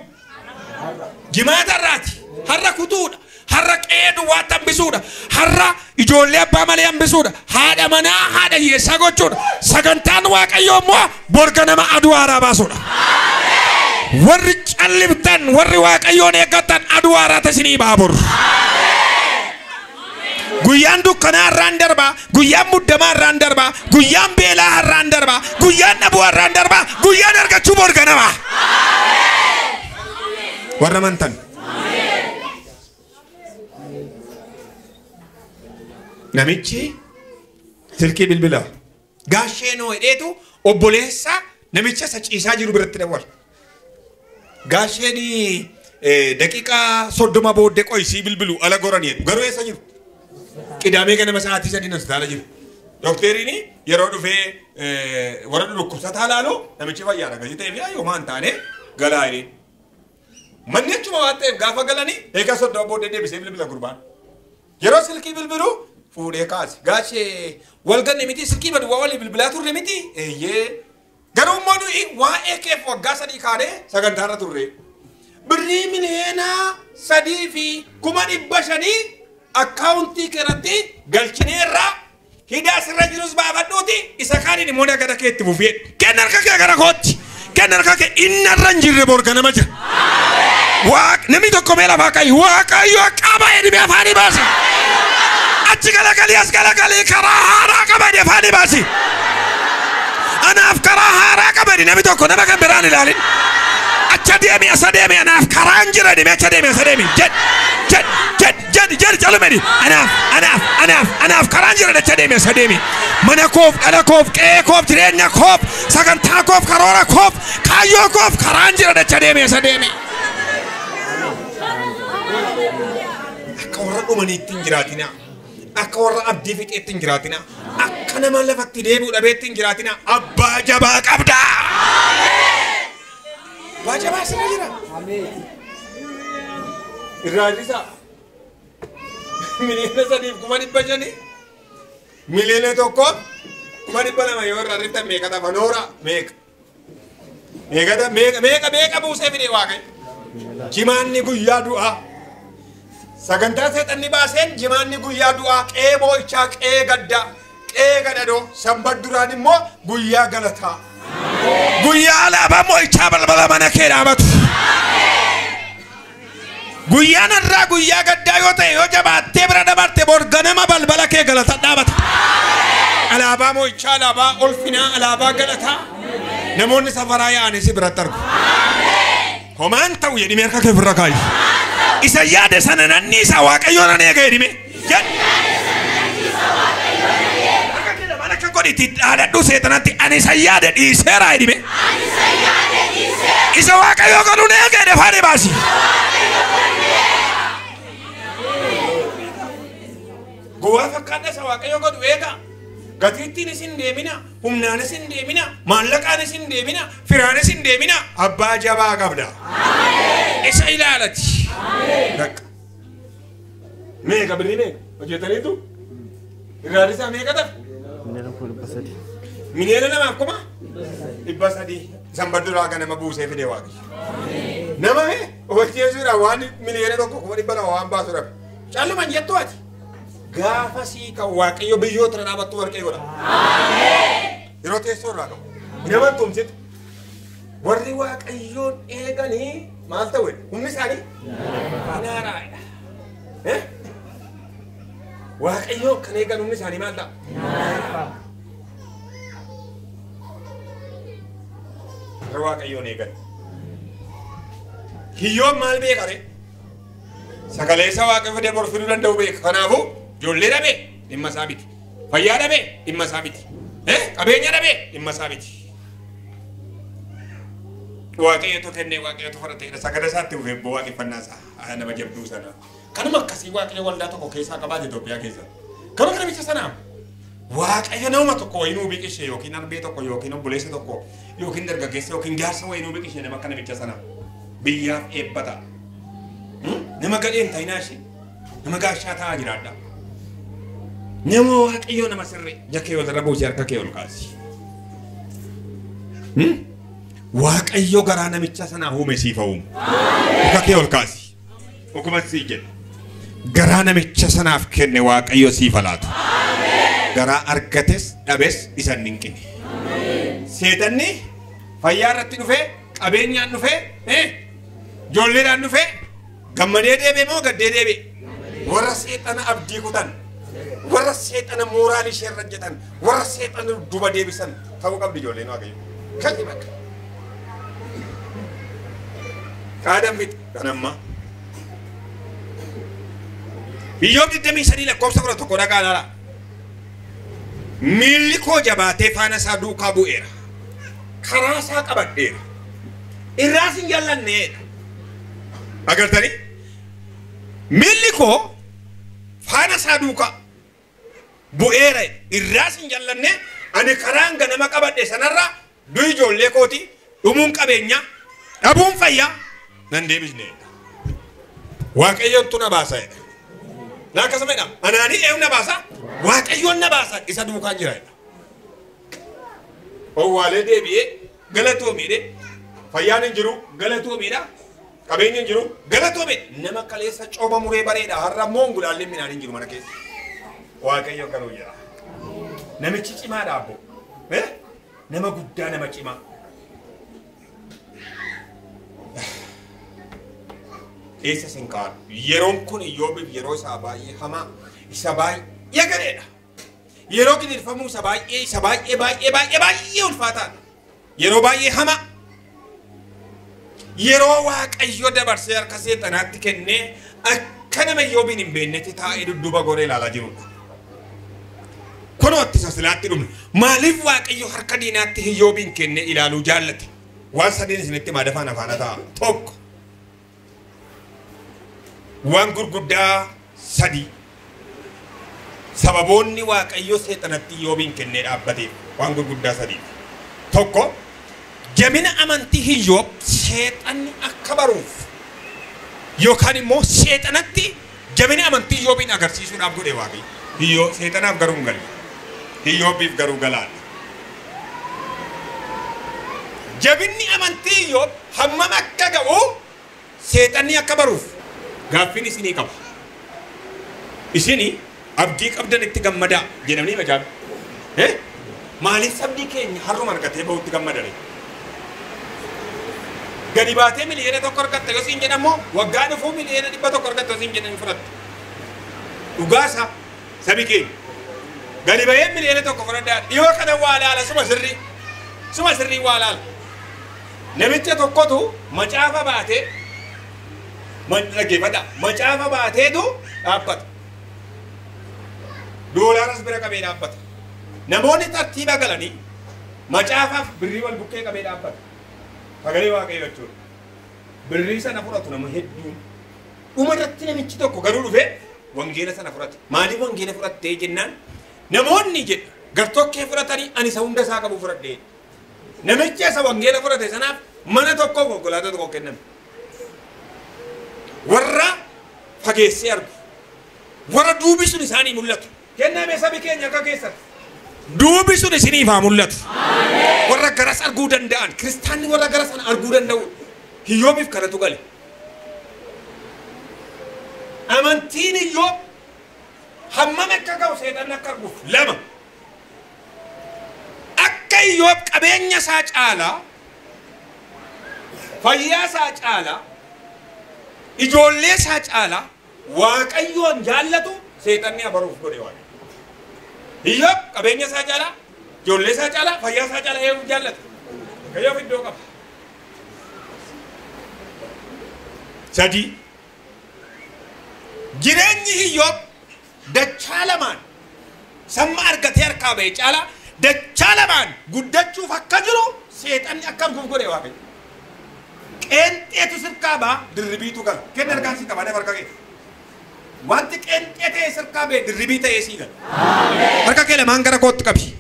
Jimaata irraati. Har'a kutuudha. Har'a qe'ee duwwaatti hambisuudha. Har'a ijoollee abbaa malee hambisuudha. Haadha manaa haadha hiyyeessaa gochuudha. Sagantaan Waaqayyoo immoo borga nama aduu haaraa baasuudha. Warri calliftan warri Waaqayyoon eeggatan aduu haaraa isinii ba'a bor. Guyyaan dukkanaa har'aan darbaa, guyyaan muddamaa har'aan darbaa, guyyaan beelaa har'aan darbaa, guyyaan dhabuu har'aan darbaa, guyyaan argachuu borga nama. Warra amantan. Namichi silkii bilbila. Gaashee noo hidheetu obboleessa namicha isa ciisaa jiru biratti dawwala. Gaasheen daqiiqaa 30 booddee qo'isii bilbilu ala goranii jedhu. Garuu eessa jiru? Qidaamee ganama sa'aatii 3 hospitaala jiru. Dookteriin yeroo dhufee warra dhukkubsataa laalu namichi fayyaadha gatii ta'eef yaa homaa hin taane galaa jedheen. Manni achuma waan ta'eef gaafa galanii eegaa 30 booddee deebisee bilbila gurbaan. Yeroo silkii bilbilu fuudhee kaase. Gaashee wal ganne miti silkii baduwaa walii bilbilaa turre miti. Eeyyee. Garuu immoo nuyi waa'ee keef waggaa 3 kaanee sagantaarra turre. Birrii 3,500,000 akkaawuntii keerratti galchineerra hidhaa sirra jirus baafadhuuti isa kaaniin immoo nagada kee itti fufee. Kenna harka kee gara kootti. Kenna harka kee inni irra hin jirre borga nama jira. Namni tokko mee lafaa ka'i Waaqayyo qaba jedhee afaanii baasi. Achi galagalii as galagalii karaa haaraa qaba jedhee afaanii baasi. Anaaf karaa haaraa qaba jedhee namni tokko nama kan biraan ilaalin. Acha deemi asa deemi anaaf karaan jira jedhee acha deemi asa deemi jedh jedh jedh jedh jedh caluma jedhi anaaf anaaf anaaf anaaf karaan jira acha deemi asa deemi. Mana koof dhala koof qe'ee koof jireenya koof sagantaa koof karoora koof kaayyoo koof karaan jira acha deemi asa deemi. Akka warra dhumaniitti hin jiraatinaa. Akka warra abdii fixeetti hin jiraatinaa. Akka nama lafatti deebi'u dhabeetti hin jiraatinaa. Abbaa jabaa qabda. Abbaa jabaa sirra jira. Irraa hir'isaa. 3,500,000 1,200,000 yoo irraa riftan meeqa tafa noora meeqa? Meeqa meeqa meeqa meeqa buusee fide Waaqayyo? Jimaanni guyyaa du'aa. Sagantaa seexanni baaseen jimaanni guyyaa du'aa qe'ee boo'ichaa qe'ee gaddaa qe'ee gadadoo sanbat duraan immoo guyyaa galataa. Guyyaa alaabaa moo'ichaa balbala mana kee dhaabatu. Guyyaan irraa guyyaa gaddaa yoo ta'e yoo jabaattee bira dabarte bor ganama balbala kee galata dhaabata. Alaabaa moo'ichaa, alaabaa ulfinaa, alaabaa galataa. Namoonni safaraa yaa'anii si biratti argu. Homaan ta'u jedhimee harka kee ofirra kaayi. Isa yaade sana nanni isaa Waaqayyoon nan eega jedhime. Jedhi. Harka kee lamaan akka godhitti dhaadadhu seexanatti ani isa yaade dhiiseera jedhime. Isa Waaqayyoo godhu na eega jedhe faana baasi. Gowwaa fakkaata isa Waaqayyo godhu eega. Gatiittiin isin deemina, humnaan isin deemina, maallaqaan isin deemina, firaan isin deemina, abbaa jabaa qabda. Isa ilaalati. Bakka. Meeqa birrii meeqa hojjetaniitu? Irraan isaa meeqa tafe? 2,300,000. Sanbat duraa ganama buusee fide Waaqayyo. Nama mee hojjechuudhaan waan 1,200,000 waan baasu dhabe. Calluman jettu ati. Gaafa sii kan Waaqayyo biyyoota irra dhaabattu warqee godha. Yeroo teessoo irraa qabu. Nama tumsitu. Warri Waaqayyoon eeganii maal ta'u? Humni isaanii hinaaraadha. Waaqayyoon kan eegan humni isaanii maal ta'a? Warri Waaqayyoon eegan. Hiyyoon maal beeka ree? Sagalee isa Waaqayyo fidee bor fiduu danda'u beeka. Kanaafuu ijoollee dhabee dhimma isaa miti. Fayyaa dhabee dhimma isaa miti. Qabeenya dhabee dhimma isaa miti. Waaqayyotu kennee Waaqayyotu fudhateedha. Sagada isaatti dhufee boo waaqeffannaa isaa nama jabduu sana. Kanuma akkasii Waaqayyo waldaa tokko keessaa qabaate Itoophiyaa keessa. Kanuma namicha sanaa Waaqayyo nama tokko wayinuu biqilche yookiin arbee tokko yookiin obboleessa tokko yookiin dargaggeessa yookiin jaarsa wayinuu biqilche nama akka namicha sanaa biyyaaf eebbata. Nama gadheen ta'inaa ishee nama gaashaa ta'aa jiraadha. Nama Waaqayyo nama sirrii jakee walirra buusee harka kee ol kaasi. Waaqayyo garaa namicha sanaa uume siif haa uumu. Harka kee ol kaasi. Dhuguma sii jedha. Garaa namicha sanaaf kenne Waaqayyo siif haa laatu. Garaa argates dhabes isa hin dinqine. Seexanni fayyaa irratti dhufee, qabeenyaan dhufee, ijoolleedhaan dhufee, gammadee deebi'e moo gaddee deebi'e? Warra seexana abdii kutan, warra seexana mooraalii ishee irra jedhan, warra seexana duba deebisan ta'uu qabdi ijoolleen Waaqayyo. Kan bakka. Qaadaan miti kan ammaa. Iyyoob 23 lakkoofsa 11 dhagaa laala. Miilli koo jabaatee faana isaa duukaa bu'eera. Karaa isaa qabadheera. Irraas hin jallanneedha. Agartanii? Miilli koo faana isaa duukaa bu'eera. Irraas hin jallanne ani karaan ganama qabadhe sanarraa du'i ijoollee kooti dhumuun qabeenyaa dhabuun fayyaa nan deebisneedha. Waaqayyoon na baasa jedha. Na akkasuma jedhama. Anaanii eenyu na baasa? Waaqayyoon na baasa isa duukaan jira jedha. Owwaalee deebi'ee galatoomiidhe. Fayyaan hin jiru galatoomiidha. Qabeenyi hin jiru galatoomiidha. Nama kaleessa cooma muree bareeda har'a immoo gulaallee midhaan hin jiru mana keessa. Waaqayyo garuu jira. Namichi cimaadha abbo. Nama guddaa nama cimaa. Eessa sin kaa'u? Yeroon kun Iyyoobiif yeroo isaa baay'ee hamaa, isa baay'ee gareedha. Yeroo gidirfamuu isa baay'ee, isa baay'ee baay'ee baay'ee baay'ee ulfaataadha. Yeroo baay'ee hamaa. Yeroo Waaqayyo dabarsee harka seexanaatti kennee akka nama Iyyoobiin hin beeknetti taa'ee dudduuba goree ilaalaa jirudha. Kunoo itti sasilaatti dhumne. Maaliif Waaqayyo harka diinaatti Iyyoobiin kennee ilaaluu jaallate? Waan sadiin isinitti himaa dafaan afaana ta'a. Tokko. Waan gurguddaa sadii. Sababoonni Waaqayyo seexanatti Iyyoobiin kennee dhaabbateef waan gurguddaa sadii. Tokko, jabina amantii Iyyoob seexanni akka baruuf yookaan immoo seexanatti jabina amantii Iyyoobiin agarsiisuudhaaf godhe Waaqayyo. Iyyoo seexanaaf garuu hin galle. Iyyoobiif garuu galaadha. Jabinni amantii Iyyoob hammam akka ga'u seexanni akka baruuf gaaffiin isinii qaba. Isinii abdii qabdan itti gammadaa jedhamanii macaafa. Maaliif sabni keenya harruma argatee bahutti gammadare? Gadi baatee 1 miliyoona argatta yoo siin jedhamu waggaa dhufuu 100 miliyoona argatta yoo siin jedhan fudhatta. Dhugaasa sabi keenya. Gadi bahee 1 miliyoona fudhadhaa dhiyoo kana waa laala suma sirrii waa laala. Namicha tokkotu macaafa baatee dhaggeeffadha macaafa baateetu dhaabbata. Doolaaras bira qabee dhaabbata. Namoonni tartiiba galanii macaafaaf birrii wal bukkee qabee dhaabbata. Sagalee Waaqayyoo jechuudha. Birrii sana fudhatu nama hedduun. Dhuma irratti namichi tokko garuu dhufee wangeela sana fudhate. Maaliif wangeela fudhattee jennaan namoonni jedha gartokkee fudhatanii ani isa hunda isaa qabu fudhadhee. Namichi isa wangeela fudhate sanaaf mana tokko konkolaataa tokko kenname. Warra fageessee argu. Warra duubi sun isaanii mul'atu. Kenname sabi keenya akka keessatti. Duubi sun isiniif haa mul'atu. Warra garas arguu danda'an, kiristaanni warra gara sana arguu danda'u. Hiyyoobiif kanatu gale. Amantiin Iyyoob hammam akka ga'u seexanni akka arguuf lama. Akka Iyyoob qabeenya isaa caalaa, fayyaa isaa caalaa, ijoollee isaa caalaa Waaqayyoon jaallatu seexanni abaruuf godhe Waaqayyo. Iyyoob qabeenya isaa caalaa, ijoollee isaa caalaa, fayyaa isaa caalaa eenyu jaallata? Waaqayyoof iddoo qaba. Sadii. Jireenyi Iyyoob dachaa lamaan samma argatee harkaa ba'e caalaa dachaa lamaan guddachuuf akka jiru seexanni akka arguuf godhe Waaqayyo. Qeenxeetu sirkaa ba'a, dirribiitu gala. Kenna harkaan si qaba, harka kee. Wanti qeenxee ta'e sirkaa ba'e dirribii ta'ee sii gala. Harka kee lamaan gara kootti qabi.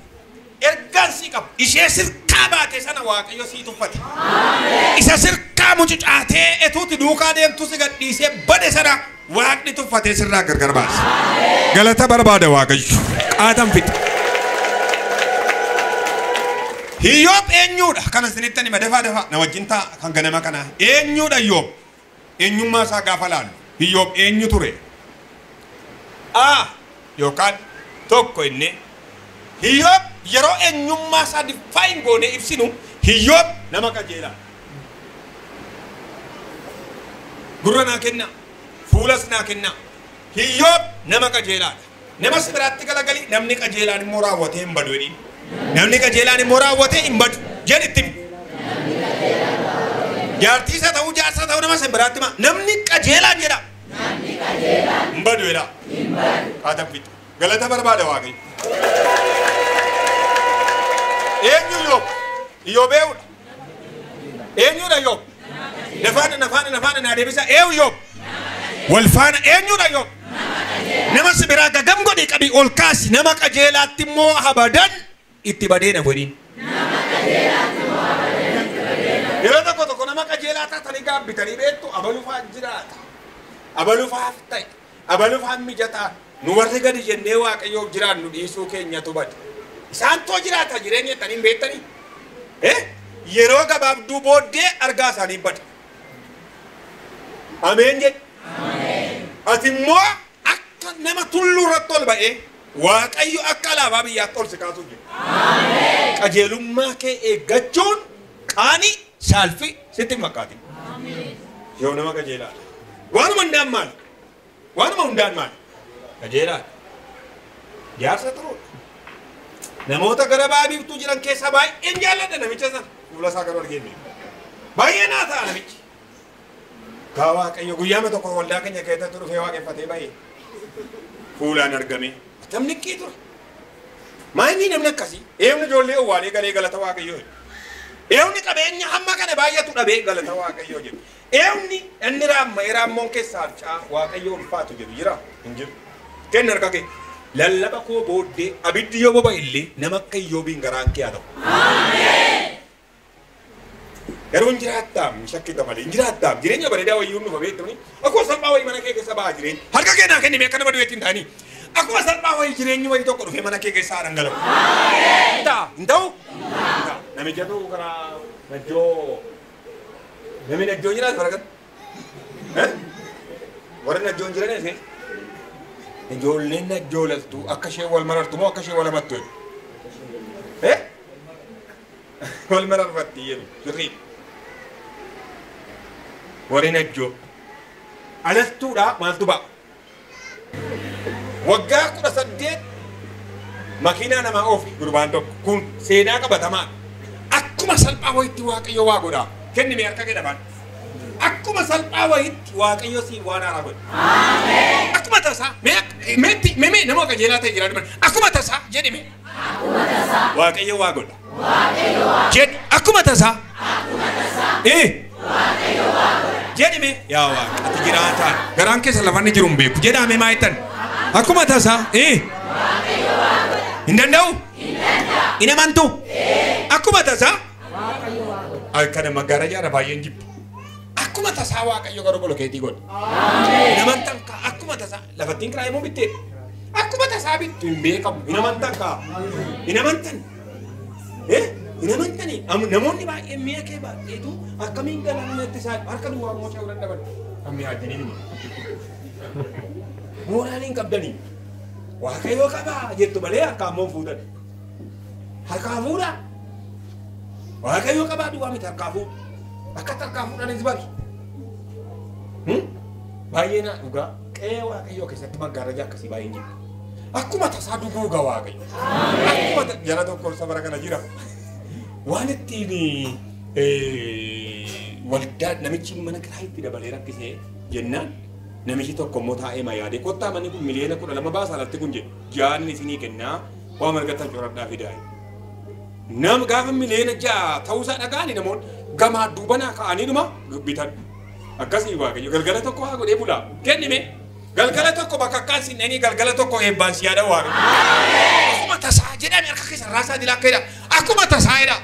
Ergaan sii qaba. Ishee sirkaa baate sana Waaqayyo sii tuffate. Isa sirkaa mucucaatee etuuti duukaa deemtu si gadhiisee bade sana Waaqni tuffatee sirraa gargar baase. Galata barbaada Waaqayyo. Qaatan fixa. Hiyyoob eenyuudha? Kana isinitti hima dafaa dafaa na wajjin ta'a kan ganama kana. Eenyuudha Hiyyoob? Eenyummaa isaa gaafa laallu. Hiyyoob eenyu ture? A yookaan tokko inni Hiyyoob yeroo eenyummaa isaa define goonee ibsinu Hiyyoob nama qajeelaa. Gurra naa kenna. Fuulas naa kenna. Hiyyoob nama qajeelaadha. Nama si biraatti galagalii namni qajeelaan immoo raawwatee hin badu jedhiin. Namni qajeelaan immoo raawwatee hin badu jedhitti himi. Jaartii isa ta'uu jaarsa ta'uu nama si biraatti hima. Namni qajeelaan jedha. Hin badu jedha. Qaatan fixa. Galata barbaada Waaqayyo. Eenyu Iyyoob? Iyyoob eenyudha? Eenyudha Iyyoob? Nafaana nafaana nafaana naa deebisa. Eenyu Iyyoob? Wal faana eenyudha Iyyoob? Nama si biraa gagam godhi qabi ol kaasi nama qajeelaatti immoo abadan itti badee na godhin. Yeroo tokko tokko nama qajeelaa taatanii gaabbitanii beektu abalufaa jiraata. Abalufaaf ta'e, abalufaan mijataa. Nu warri gadi jennee Waaqayyoof jiraannu dhiisuu keenyatu bade. Isaan too jiraata jireenya jettanii hin beektanii? Yeroo gabaabduu booddee argaa isaanii bada. Ameen jedhe. Ati immoo akka nama tulluu irratti ol ba'ee Waaqayyo akka alaabaa biyyaatti ol si kaasuuf jira. Qajeelummaa kee eeggachuun qaanii saalfii sitti hin fakkaatin. Yoo nama qajeelaadha. Waanuma hundaan maali? Waanuma hundaan maali? Qajeelaadha. Jaarsa turuudha. Namoota gara ba'a biiftuu jiran keessaa baay'een jaalladha namicha sana. Fuula isaa garuu argee hin beeku. Baay'ee naa ta'a namichi. Gaa Waaqayyo guyyaama tokko waldaa keenya keessatti dhufee waaqeffatee baay'ee. Fuulaan argame. Atam niqqii ture. Maayinni namni akkasii? Eewni ijoollee owwaalee galee galata Waaqayyoo jedhu. Eewni qabeenya hamma kana baay'atu dhabee galata Waaqayyoo jedhu. Eewni inni raamma'ee raammoon keessaa harcaa Waaqayyoo ulfaatu jedhu jira? Hin jiru. Kenni harka kee. Lallaba koo booddee abiddi yoo boba'e illee nama akka Iyyoobiin garaan kee haa ta'u. Garuu hin jiraattaam shakkita malee hin jiraattaam jireenya bareedaa wayyuu nufa beektamni akkuma salphaa wayii mana kee keessa ba'aa jireenya harka kee naa kenni mee akka nama du'eetti hin ta'anii Akkuma salphaa wayii jireenyi wayii tokko dhufee mana kee keessaa dhangala'u. Ta'a hin ta'u? Namicha tokko karaa Najjoo namni Najjoo jiraatu barakat. Warri Najjoo hin jiran eessa? Ijoolleen Najjoo laltu akka ishee wal marartu moo akka ishee wal amattu? Wal mararfatti jedhu sirrii. Warri Najjoo alaltuudha maaltu ba'a? Waggaa 18 makiinaa namaa oofi gurbaan tokko kun seenaa qabatamaa. Akkuma salphaa wayitti Waaqayyo waa godha. Kenni mee harka kee dhabaan. Akkuma salphaa wayitti Waaqayyo siif waan haaraa godha. Akkuma tasaa mee mee nama qajeelaa ta'e jira dubbata. Akkuma tasaa jedhi mee. Waaqayyo waa godha. Jedhi akkuma tasaa. Jedhi mee yaa Waaqa ati jiraataa garaan keessa lafanni jiru hin beeku jedhaa mee maa jettan. Akkuma tasaa hin danda'u? Hin amantu? Akkuma tasaa? Akkana maggaarajaa baay'een jibbu. Akkuma tasaa Waaqayyo garuu bolokeetii godha. Hin amantan kaa akkuma tasaa lafattiin kiraa immoo bittee akkuma tasaa bittu hin beekamu. Hin amantan kaa hin amantan. Hin amantanii namoonni baay'een mi'a kee baay'eetu akkamiin galaanatti isaa harka duwwaa immoo ce'uu danda'an. Kan mi'a ajjiniin hima. Mooraalii hin qabdanii. Waaqayyo qabaa jettu malee harkaa immoo fuudhan. Harkaa fuudhaa. Waaqayyo qabaa duwwaa miti harkaa fuudhu. Akka harkaa fuudhanis bari. Baay'ee naa dhugaa qe'ee Waaqayyoo keessatti maggaarajaa akkasii baay'een jira. Akkuma tasaa duguuga Waaqayyo. Akkuma jala tokko safara kana jira. Waan ittiin waldaa namichi mana kiraa itti dabalee rakkisee jennaan namichi tokko immoo taa'ee ma yaade kottaa manni kun miliyoona 12 baasa alatti kun jedhe jaanni isinii kennaa waan argattan coradhaa fidaa. Nam gaafa miliyoona 6 ta'uusaa dhaga'anii namoonni gamaa duubanaa ka'anii dhuma bitan. Akkasii Waaqayyo galgala tokko haa godhee bulaa kenni mee galgala tokko bakka akkaan sinnanii galgala tokko eebbaan si yaada Waaqayyo. Akkuma tasaa jedhame harka keessa raasaa jila akka jedha akkuma tasaa jedha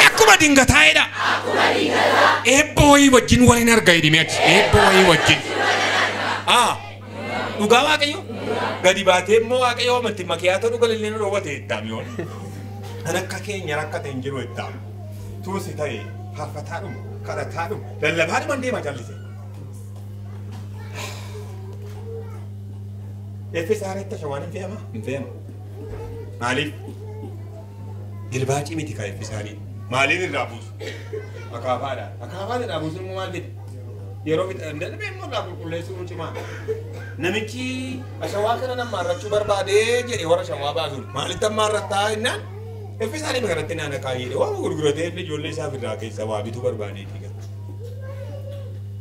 akkuma dingataa jedha eebba wayii wajjin waliin arga jedhime achi eebba wayii wajjin. Dhugaa Waaqayyo gadi baatee immoo Waaqayyo amatti makiyaatoo dhuga lillee nu dhoowwate ittaami yoon. Kan akka keenya rakkate hin jiru ittaami. Tuusi ta'e faarfataadhuma kadhataadhuma lallabaadhuma deema jallise. Eeffi saaretti shawaan hin fe'ama? Hin fe'ama. Maaliif? Gilbaacii miti kaa eeffi saarii. Maaliin irraa buusu? Akaafaadha. Akaafaan irraa buusu immoo maal jedhe? Yeroo fixan darbee immoo irraa qulqulleessuun cimaa. Namichi ashawaa kana nammaarrachuu barbaadee jedhe warra shawaa baasuun. Maalitti ammaarrattaa jennaan? Eeffi saarii kanatti naana kaayee waan gurguratee ijoollee isaa irraa keessaa waa bituu barbaadeeti.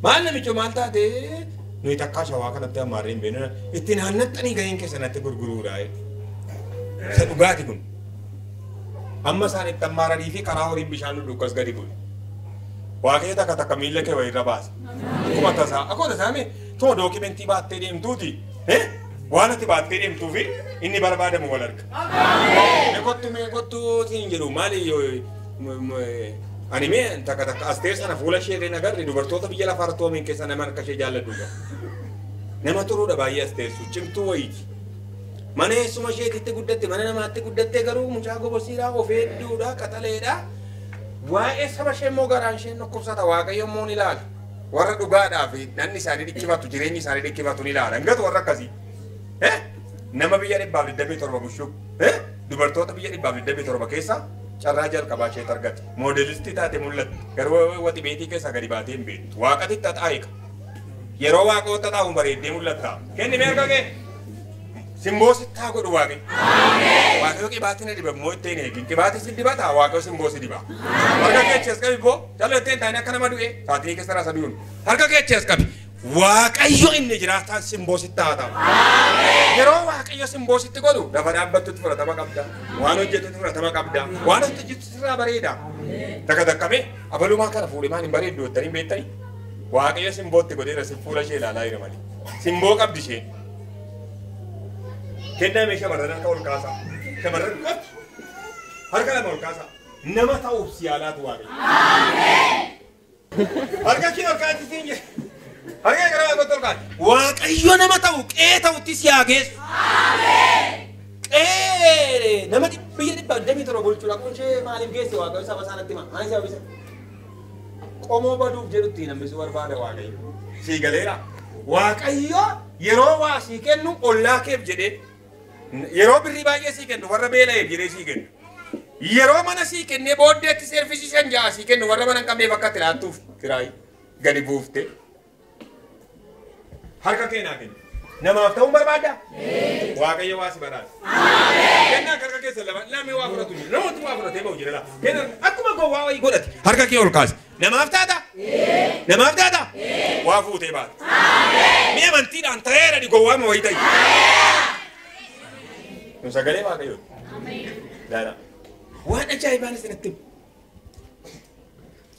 Maal namicho maal taatee? Nuyi takkaa shawaa kanatti ammaarree hin beeknu. Itti naannattanii gaheen keessanatti gurguruudha. Isa dhugaati kun. Amma isaan itti ammaaranii fi karaa horiin bishaan dhudhuukas gadi bu'e. Waaqayyo takka takka miilla kee wayirra baasa. Akkuma tasaa akkuma tasaa mee tuma dookimentii baattee deemtuuti. Waan ati baattee deemtuu fi inni barbaadamu wal arga. Mee kottu mee kottu siin jedhu maali ani mee takka takka Asteer sana fuula ishee illee agarre dubartoota biyya lafaa irratti oomishan keessa nama harka ishee jaalladhu. Nama turuudha baay'ee Asteersu cimtuu wayiiti. Mana eessuma isheetitti guddatte mana namaatti guddatte garuu mucaa gobosiidhaa of hedduudha qaxaleedha. Waa'ee saba ishee immoo garaan isheen dhukkubsata Waaqayyo immoo ni ilaala. Warra dhugaadhaa fi namni isaanii dhikkifatu jireenyi isaanii dhikkifatu ni ilaala. Hangatu warra akkasii. Nama biyya 127 bushuu dubartoota biyya 127 keessa carraa jalqabaa ishee argate. Moodelistii taate mul'atte. Garuu wati beetii keessaa gadi baatee hin beektu. Waaqatti xaxaa'iqa. Yeroo waaqota xaxaa'u bareeddee mul'atta. Kenni mee harka kee. Simboo sittaa godhu Waaqayyo. Waaqayyo qibaatii na diba immoo ittiin eegin. Qibaatii si dibata Waaqayyo simboo si diba. Harka kee achi as qabi boo. Jala ittiin taa'in akka nama du'e. Saatii keessa raasa du'uun. Harka kee achi as qabi. Waaqayyo inni jiraataan simboo sitti haa ta'u. Yeroo Waaqayyo simboo sitti godhu lafa dhaabbattutti fudhatama qabda. Waan hojjetutti fudhatama qabda. Waan hojjetutti sirraa bareeda. Takka takka mee abalumaa kana fuudhee maal hin bareeddu jettanii hin beektanii? Waaqayyo simbootti godheera si fuula ishee ilaalaa jira malee. Simboo qabdi isheen. Kennaa mee shamarran harka ol kaasaa. Shamarran qottu. Harka lama ol kaasaa. Nama ta'uuf si yaalaatu Waaqayyo. Harka kee ol kaasisiin jedhe. Harka gara Waaqayyootti ol kaasi. Waaqayyo nama ta'u qe'ee ta'utti si haa geessu. Qe'ee nama biyya 127 bulchuudha. Kun ishee maaliif geesse Waaqayyo saba isaanitti hima? Maal sababa isa? Qomoo baduuf jedhutti namni barbaada Waaqayyo. Sii galeera. Waaqayyo yeroo waa sii kennu ollaa keef jedhee, yeroo birrii baay'ee sii kennu warra beela'eef jedhee sii kennu. Yeroo mana sii kennee booddeetti seerfisii 5 6 sii kennu warra mana hin qabneef akka itti laattuuf kiraayi gadi buufte. Harka kee naa kenni. Namaaf ta'uun barbaaddaa? Waaqayyo waa si badhaasa. Kennaa harka keessa lama lamee waa fudhatu jira. Namooti waa fudhatee ba'u jira. Kennaa akkuma gowwaa wayii godhate. Harka kee ol kaasi. Namaaf taata? Namaaf taata? Waa fuutee baata. Mi'a amantiidhaan ta'eera di gowwaa ma wayii ta'i. Kun sagalee Waaqayyooti. Laala. Waan ajaa'ibaan isinitti himu.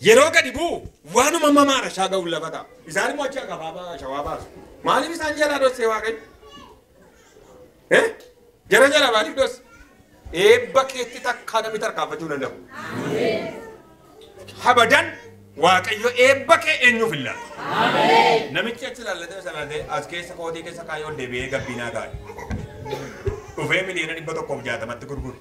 Yeroo gadi bu'u waanuma mamaadha shaaga'uun lafa ta'a. Isaan immoo achi akaafaa shawaa baasu. Maaliif isaan jalaa dhossee Waaqayyo? Jara jalaa maaliif dhosse? Eebba keetti takkaa namni tarkaanfachuu danda'u. Habadan Waaqayyo eebba kee eenyuuf hin laatu. Namichi achi laallatee salaalee as keessa kootii keessa kaayee ol deebi'ee gabbinaa kaa'e. Dhufee 160,000,000 gurgure.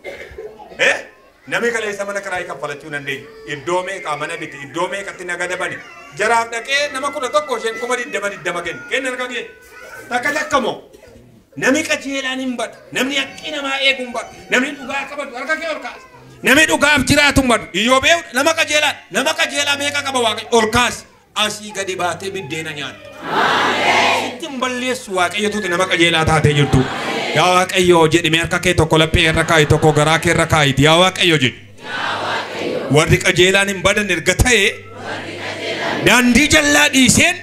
Namni kaleessa mana kiraayii kaffalachuu dandeenye. Iddoo meeqaa mana biti, iddoo meeqatti nagada bani. Jaraaf dhaqee nama 11 isheen 20,000 20 kenni. Kenni harka kee. Takka takka moo. Namni qajeelaan hin badu. Namni haqqii namaa eegu hin badu. Namni dhugaa qabatu harka kee ol kaasi. Namni dhugaaf jiraatu hin badu. Iyyoob nama qajeelaan. Nama qajeelaa meeqa qaba Waaqayyo ol kaasi. Asii gadi baatee biddeena nyaatta. Sitti hin balleessu Waaqayyotuuti nama qajeelaa taatee jirtu. Yaa Waaqayyo jedhime harka kee tokko laphee irra kaa'i tokko garaa kee irra kaa'iiti. Yaa Waaqayyo jedhi. Warri qajeelaan hin badan erga ta'e daandii jallaa dhiiseen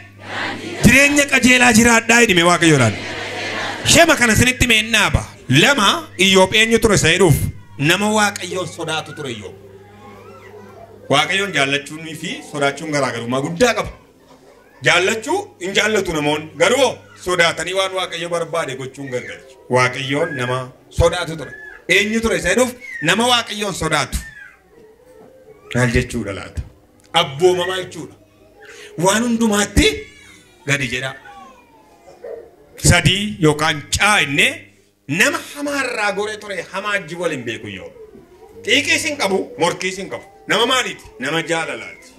jireenya qajeelaa jiraadhaa jedhime Waaqayyoodhaan. Shema kana isinitti mee dhaaba. 2 Iyyoob eenyu ture isa jedhuuf nama Waaqayyoon sodaatu ture Iyyoob. Waaqayyoon jaallachuunii fi sodaachuun garaagarummaa guddaa qaba. Jaallachuu hin jaallatu namoonni garuu sodaatanii waan Waaqayyo barbaade gochuun gargaarchu. Waaqayyoon nama sodaatu ture. Eenyu ture isa jedhuuf nama Waaqayyoon sodaatu. Maal jechuudha laata? Abboomamaa jechuudha. Waan hundumaatti gadi jedha. 3 yookaan caa innee nama hamaarraa goree ture hamaa wajjin wal hin beeku yoo. Xiiqiis hin qabu, morkiis hin qabu. Nama maaliiti? Nama jaalalaati.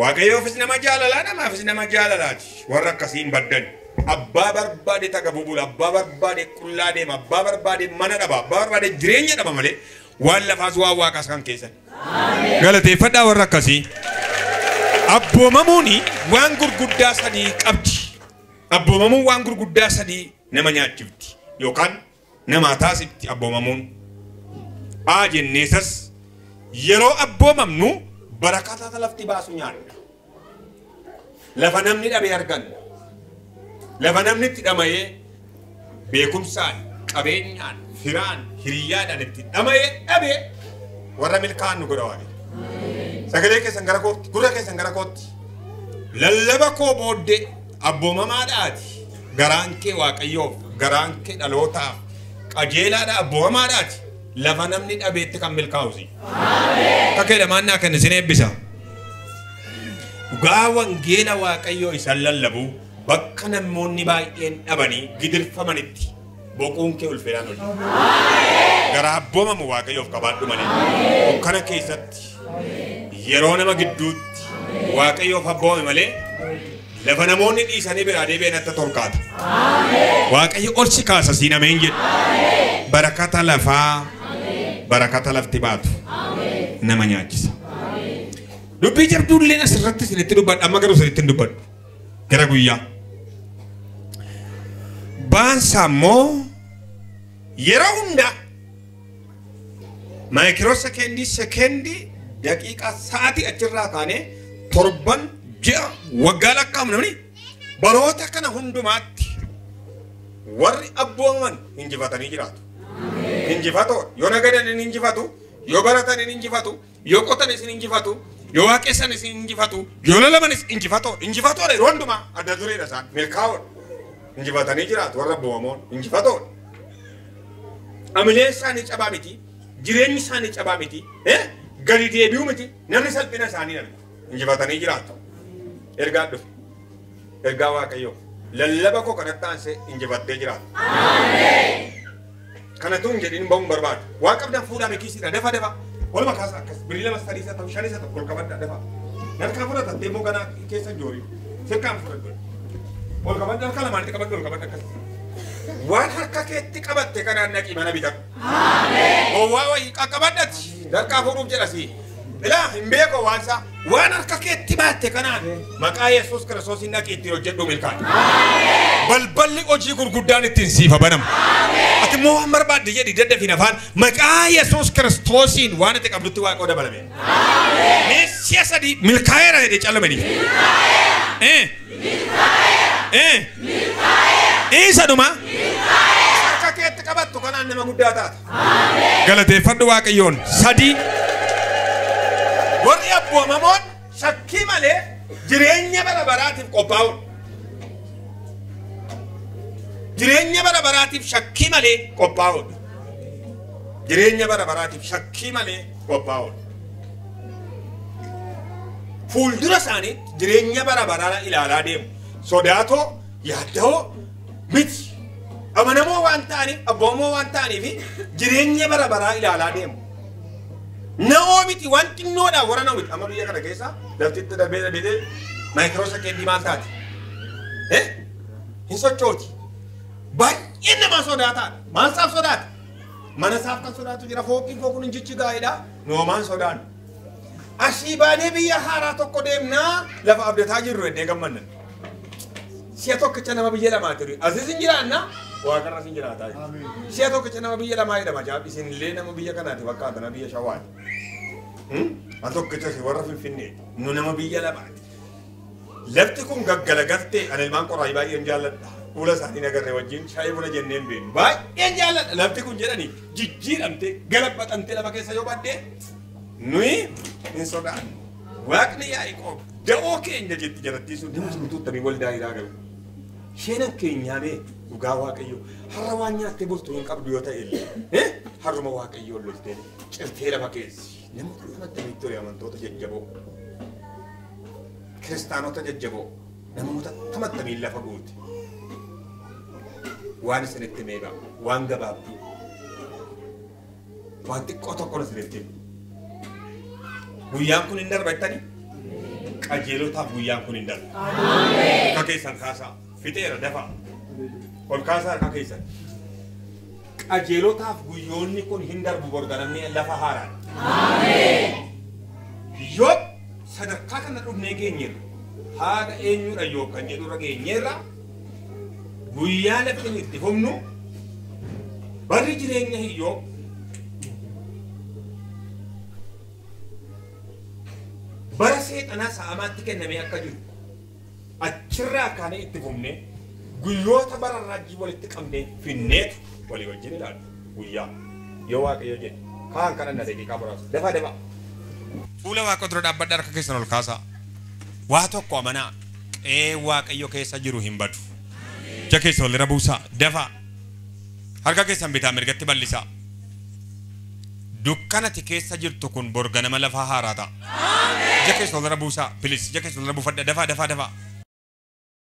Waaqayyoofis nama jaalalaa, namaafis nama jaalalaati. Warra akkasii hin baddan. Abbaa barbaade taga bubula, abbaa barbaade qullaa deema, abbaa barbaade mana dhaba, abbaa barbaade jireenya dhaba malee waan lafaas waan waaqaas kan keessan. Galateeffadhaa warra akkasii. Abboomamuun waan gurguddaa 3 qabdi. Abboomamuun waan gurguddaa 3 nama nyaachifti yookaan nama taasifti abboomamuun. Haa jenneesas yeroo abboomamnu barakata lafti baasu nyaanna. Lafa namni dhabee arganna. Lafa namni itti dhama'ee beekumsaan, qabeenyaan, firaan, hiriyyaadhaan itti dhama'ee dhabee warra milkaa'an nu godha Waaqayyo. Sagalee keessan gara kootti, gurra keessan gara kootti. Lallaba koo booddee abboomamaadhaati. Garaan kee Waaqayyoof, garaan kee dhalootaaf, qajeelaadha abboomamaadhaati. Lafa namni dhabeetti kan milkaa'u si. Akka kee lamaan naa kenne sin eebbisa. Dhugaa wangeela Waaqayyoo isaan lallabu bakka namoonni baay'een dhabanii gidirfamanitti boquun kee ulfinaan hojjeta. Garaa abboomamu Waaqayyoof qabaadhu malee. Dukkana keessatti yeroo nama gidduutti Waaqayyoof abboomame malee lafa namoonni dhiisanii biraa deebi'an akka tolkaata. Waaqayyo ol si kaasa siin ameen jedhu. Barakata lafaa, barakata lafti baatu nama nyaachisa. Dubbii jabduulleen asirratti isinitti dubbadha, amma garuu isinitti hin dubbadhu. Gara guyyaa. Baansaa immoo yeroo hundaa maayikiroo sekendii sekendii daqiiqaa sa'aatii achirraa kaanee torban ji'a waggaa lakkaa'amu namni baroota kana hundumaatti warri abboomaman injifatanii jiraatu. Injifatoo yoo nagadan hin injifatu, yoo baratan hin injifatu, yoo qotanis hin injifatu, yoo waaqessanis hin injifatu, yoo lalabanis injifatoo. Injifatoodha yeroo hundumaa adda dureedha isaan milkaa'oodha. Injifatanii jiraatu warra abboomamoon injifatoodha. Amileen isaanii cabaa miti, jireenyi isaanii cabaa miti, gadi deebi'uu miti, namni salphina isaanii argu. Injifatanii jiraatu. Ergaa dhufe. Ergaa Waaqayyoo. Lallaba koo kanatti aansee injifattee jiraata. Kanatu hin jedhin ba'uun barbaadu. Waan qabdan fuudhaa beekisiidha. Dafa dafa. Waluma kaasa akkas. Birii 2 3 4 5 6 ol qabadha dafa. Narkaa fudhatattee immoo ganaa keessa joorii. Sirkaan fudhadhu. Ol qabadha harka lamaanitti qabadhu ol qabadha akkas. Waan harka keetti qabatte kanaan naqii mana bitadhu. Gowwaa wayii qaqqabadhati. Darkaa fuudhuuf jedha sii. Ilaa hin beeku waan isaa. Waan harka keetti baatte kanaan maqaa Yesuus Kiristoosiin naqii ittiin hojjedhu milkaa'e. Balballi hojii gurguddaan ittiin siifa banamu. Ati immoo waan barbaadde jedhi daddafiin afaan maqaa Yesuus Kiristoosiin waan ati qabdutti Waaqoo dabalame. Mee si'a 3 milkaa'eera jedhee callamanii. Isa dhuma. Harka keetti qabattu kanaan nama guddaa taata. Galateeffadhu Waaqayyoon. 3 warri abboomamoon shakkii malee jireenya bara baraatiif qophaa'uudha. Jireenya bara baraatiif shakkii malee qophaa'uudha. Jireenya bara baraatiif shakkii malee qophaa'uudha. Fuuldura isaaniitti jireenya bara baraa ilaalaa deemu. Sodaatoo, yaadda'oo miti. Amanamoo waan ta'aniif, abboomoo waan ta'aniif jireenya bara baraa ilaalaa deemu. Na'oo miti waan xinnoodhaan warra na'oo miti. Amma biyya kana keessa laftitti darbee darbee maayikiroo sekeendii maal taati? Hin sochooti. Baay'ee nama sodaataadha. Maal isaaf sodaata? Mana isaaf kan sodaatu jira. Fooqiin koo kun hin jijjigaa'edha. Noomaan sodaannu. Asii baanee biyya haaraa tokko deemnaa lafa abdataa jirru eddee gammannan. Si'a tokkicha nama biyya lamaa ture. Asis hin jiraanna waaqarras hin jiraataa. Si'a tokkicha nama biyya lamaa jedhama. Jaab isinillee nama biyya kanaati fakkaata nama biyya shawaati. Al tokkicha si warra Finfinnee nu nama biyya lamaati. Lafti kun gaggalagaltee ani ilmaan qoraayii baay'een jaalladha. Fuula isaanii nagarree wajjin shaayii buna jenneen beeknu. Baay'een jaalladha. Lafti kun jedhanii jijjiiramtee galabbaxamtee lafa keessa yoo baddee nuyi hin sodaannu. Waaqni Yaaqoob da'oo keenya jetti jalattii sun nama sun tuuttamii wal daayiraa galu. Isheenan keenyaa mee dhugaa Waaqayyoo har'a waan nyaattee bultu hin qabdu yoo ta'e illee har'uma Waaqayyoon loltee cirtee lafa keessi. Namoota lamatti ture amantoota jajjaboo kiristaanota jajjaboo namoota tamattamii lafa guute. Waan isinitti meeqa waan gabaabduu waan xiqqoo tokko isinitti hima. Guyyaan kun hin darba jettanii? Qajeelotaaf guyyaan kun hin darba. Harka keessan kaasaa. Fixeera dafaa. Ol kaasaa harka keessan. Qajeelotaaf guyyoonni kun hin darbu borganamni lafa haaraan. Yoo sadarkaa kana dhufnee geenyeerra haadha eenyudha yoo kan jedhurra geenyeerra guyyaa lafti itti humnu barri jireenya hiyyoo bara seexanaa sa'amaatti kennamee akka jiru achirraa kaanee itti fufnee guyyoota bara raajii walitti qabnee finneetu walii wajjin ilaalu guyyaa yoo Waaqayyo jedhe kaan kadhanna daqiiqaa muraasa dafa dafa. Fuula Waaqa dura dhaabbadha harka keessan ol kaasaa. Waa tokko amanaa qe'ee Waaqayyo keessa jiru hin badu. Ija keessa walirra buusaa dafa. Harka keessan bitaa mirgatti bal'isaa. Dukkanati keessa jirtu kun borganama lafa haaraa ta'a. Ija keessa walirra buusaa pilis ija keessa walirra buufadha dafa dafa dafa.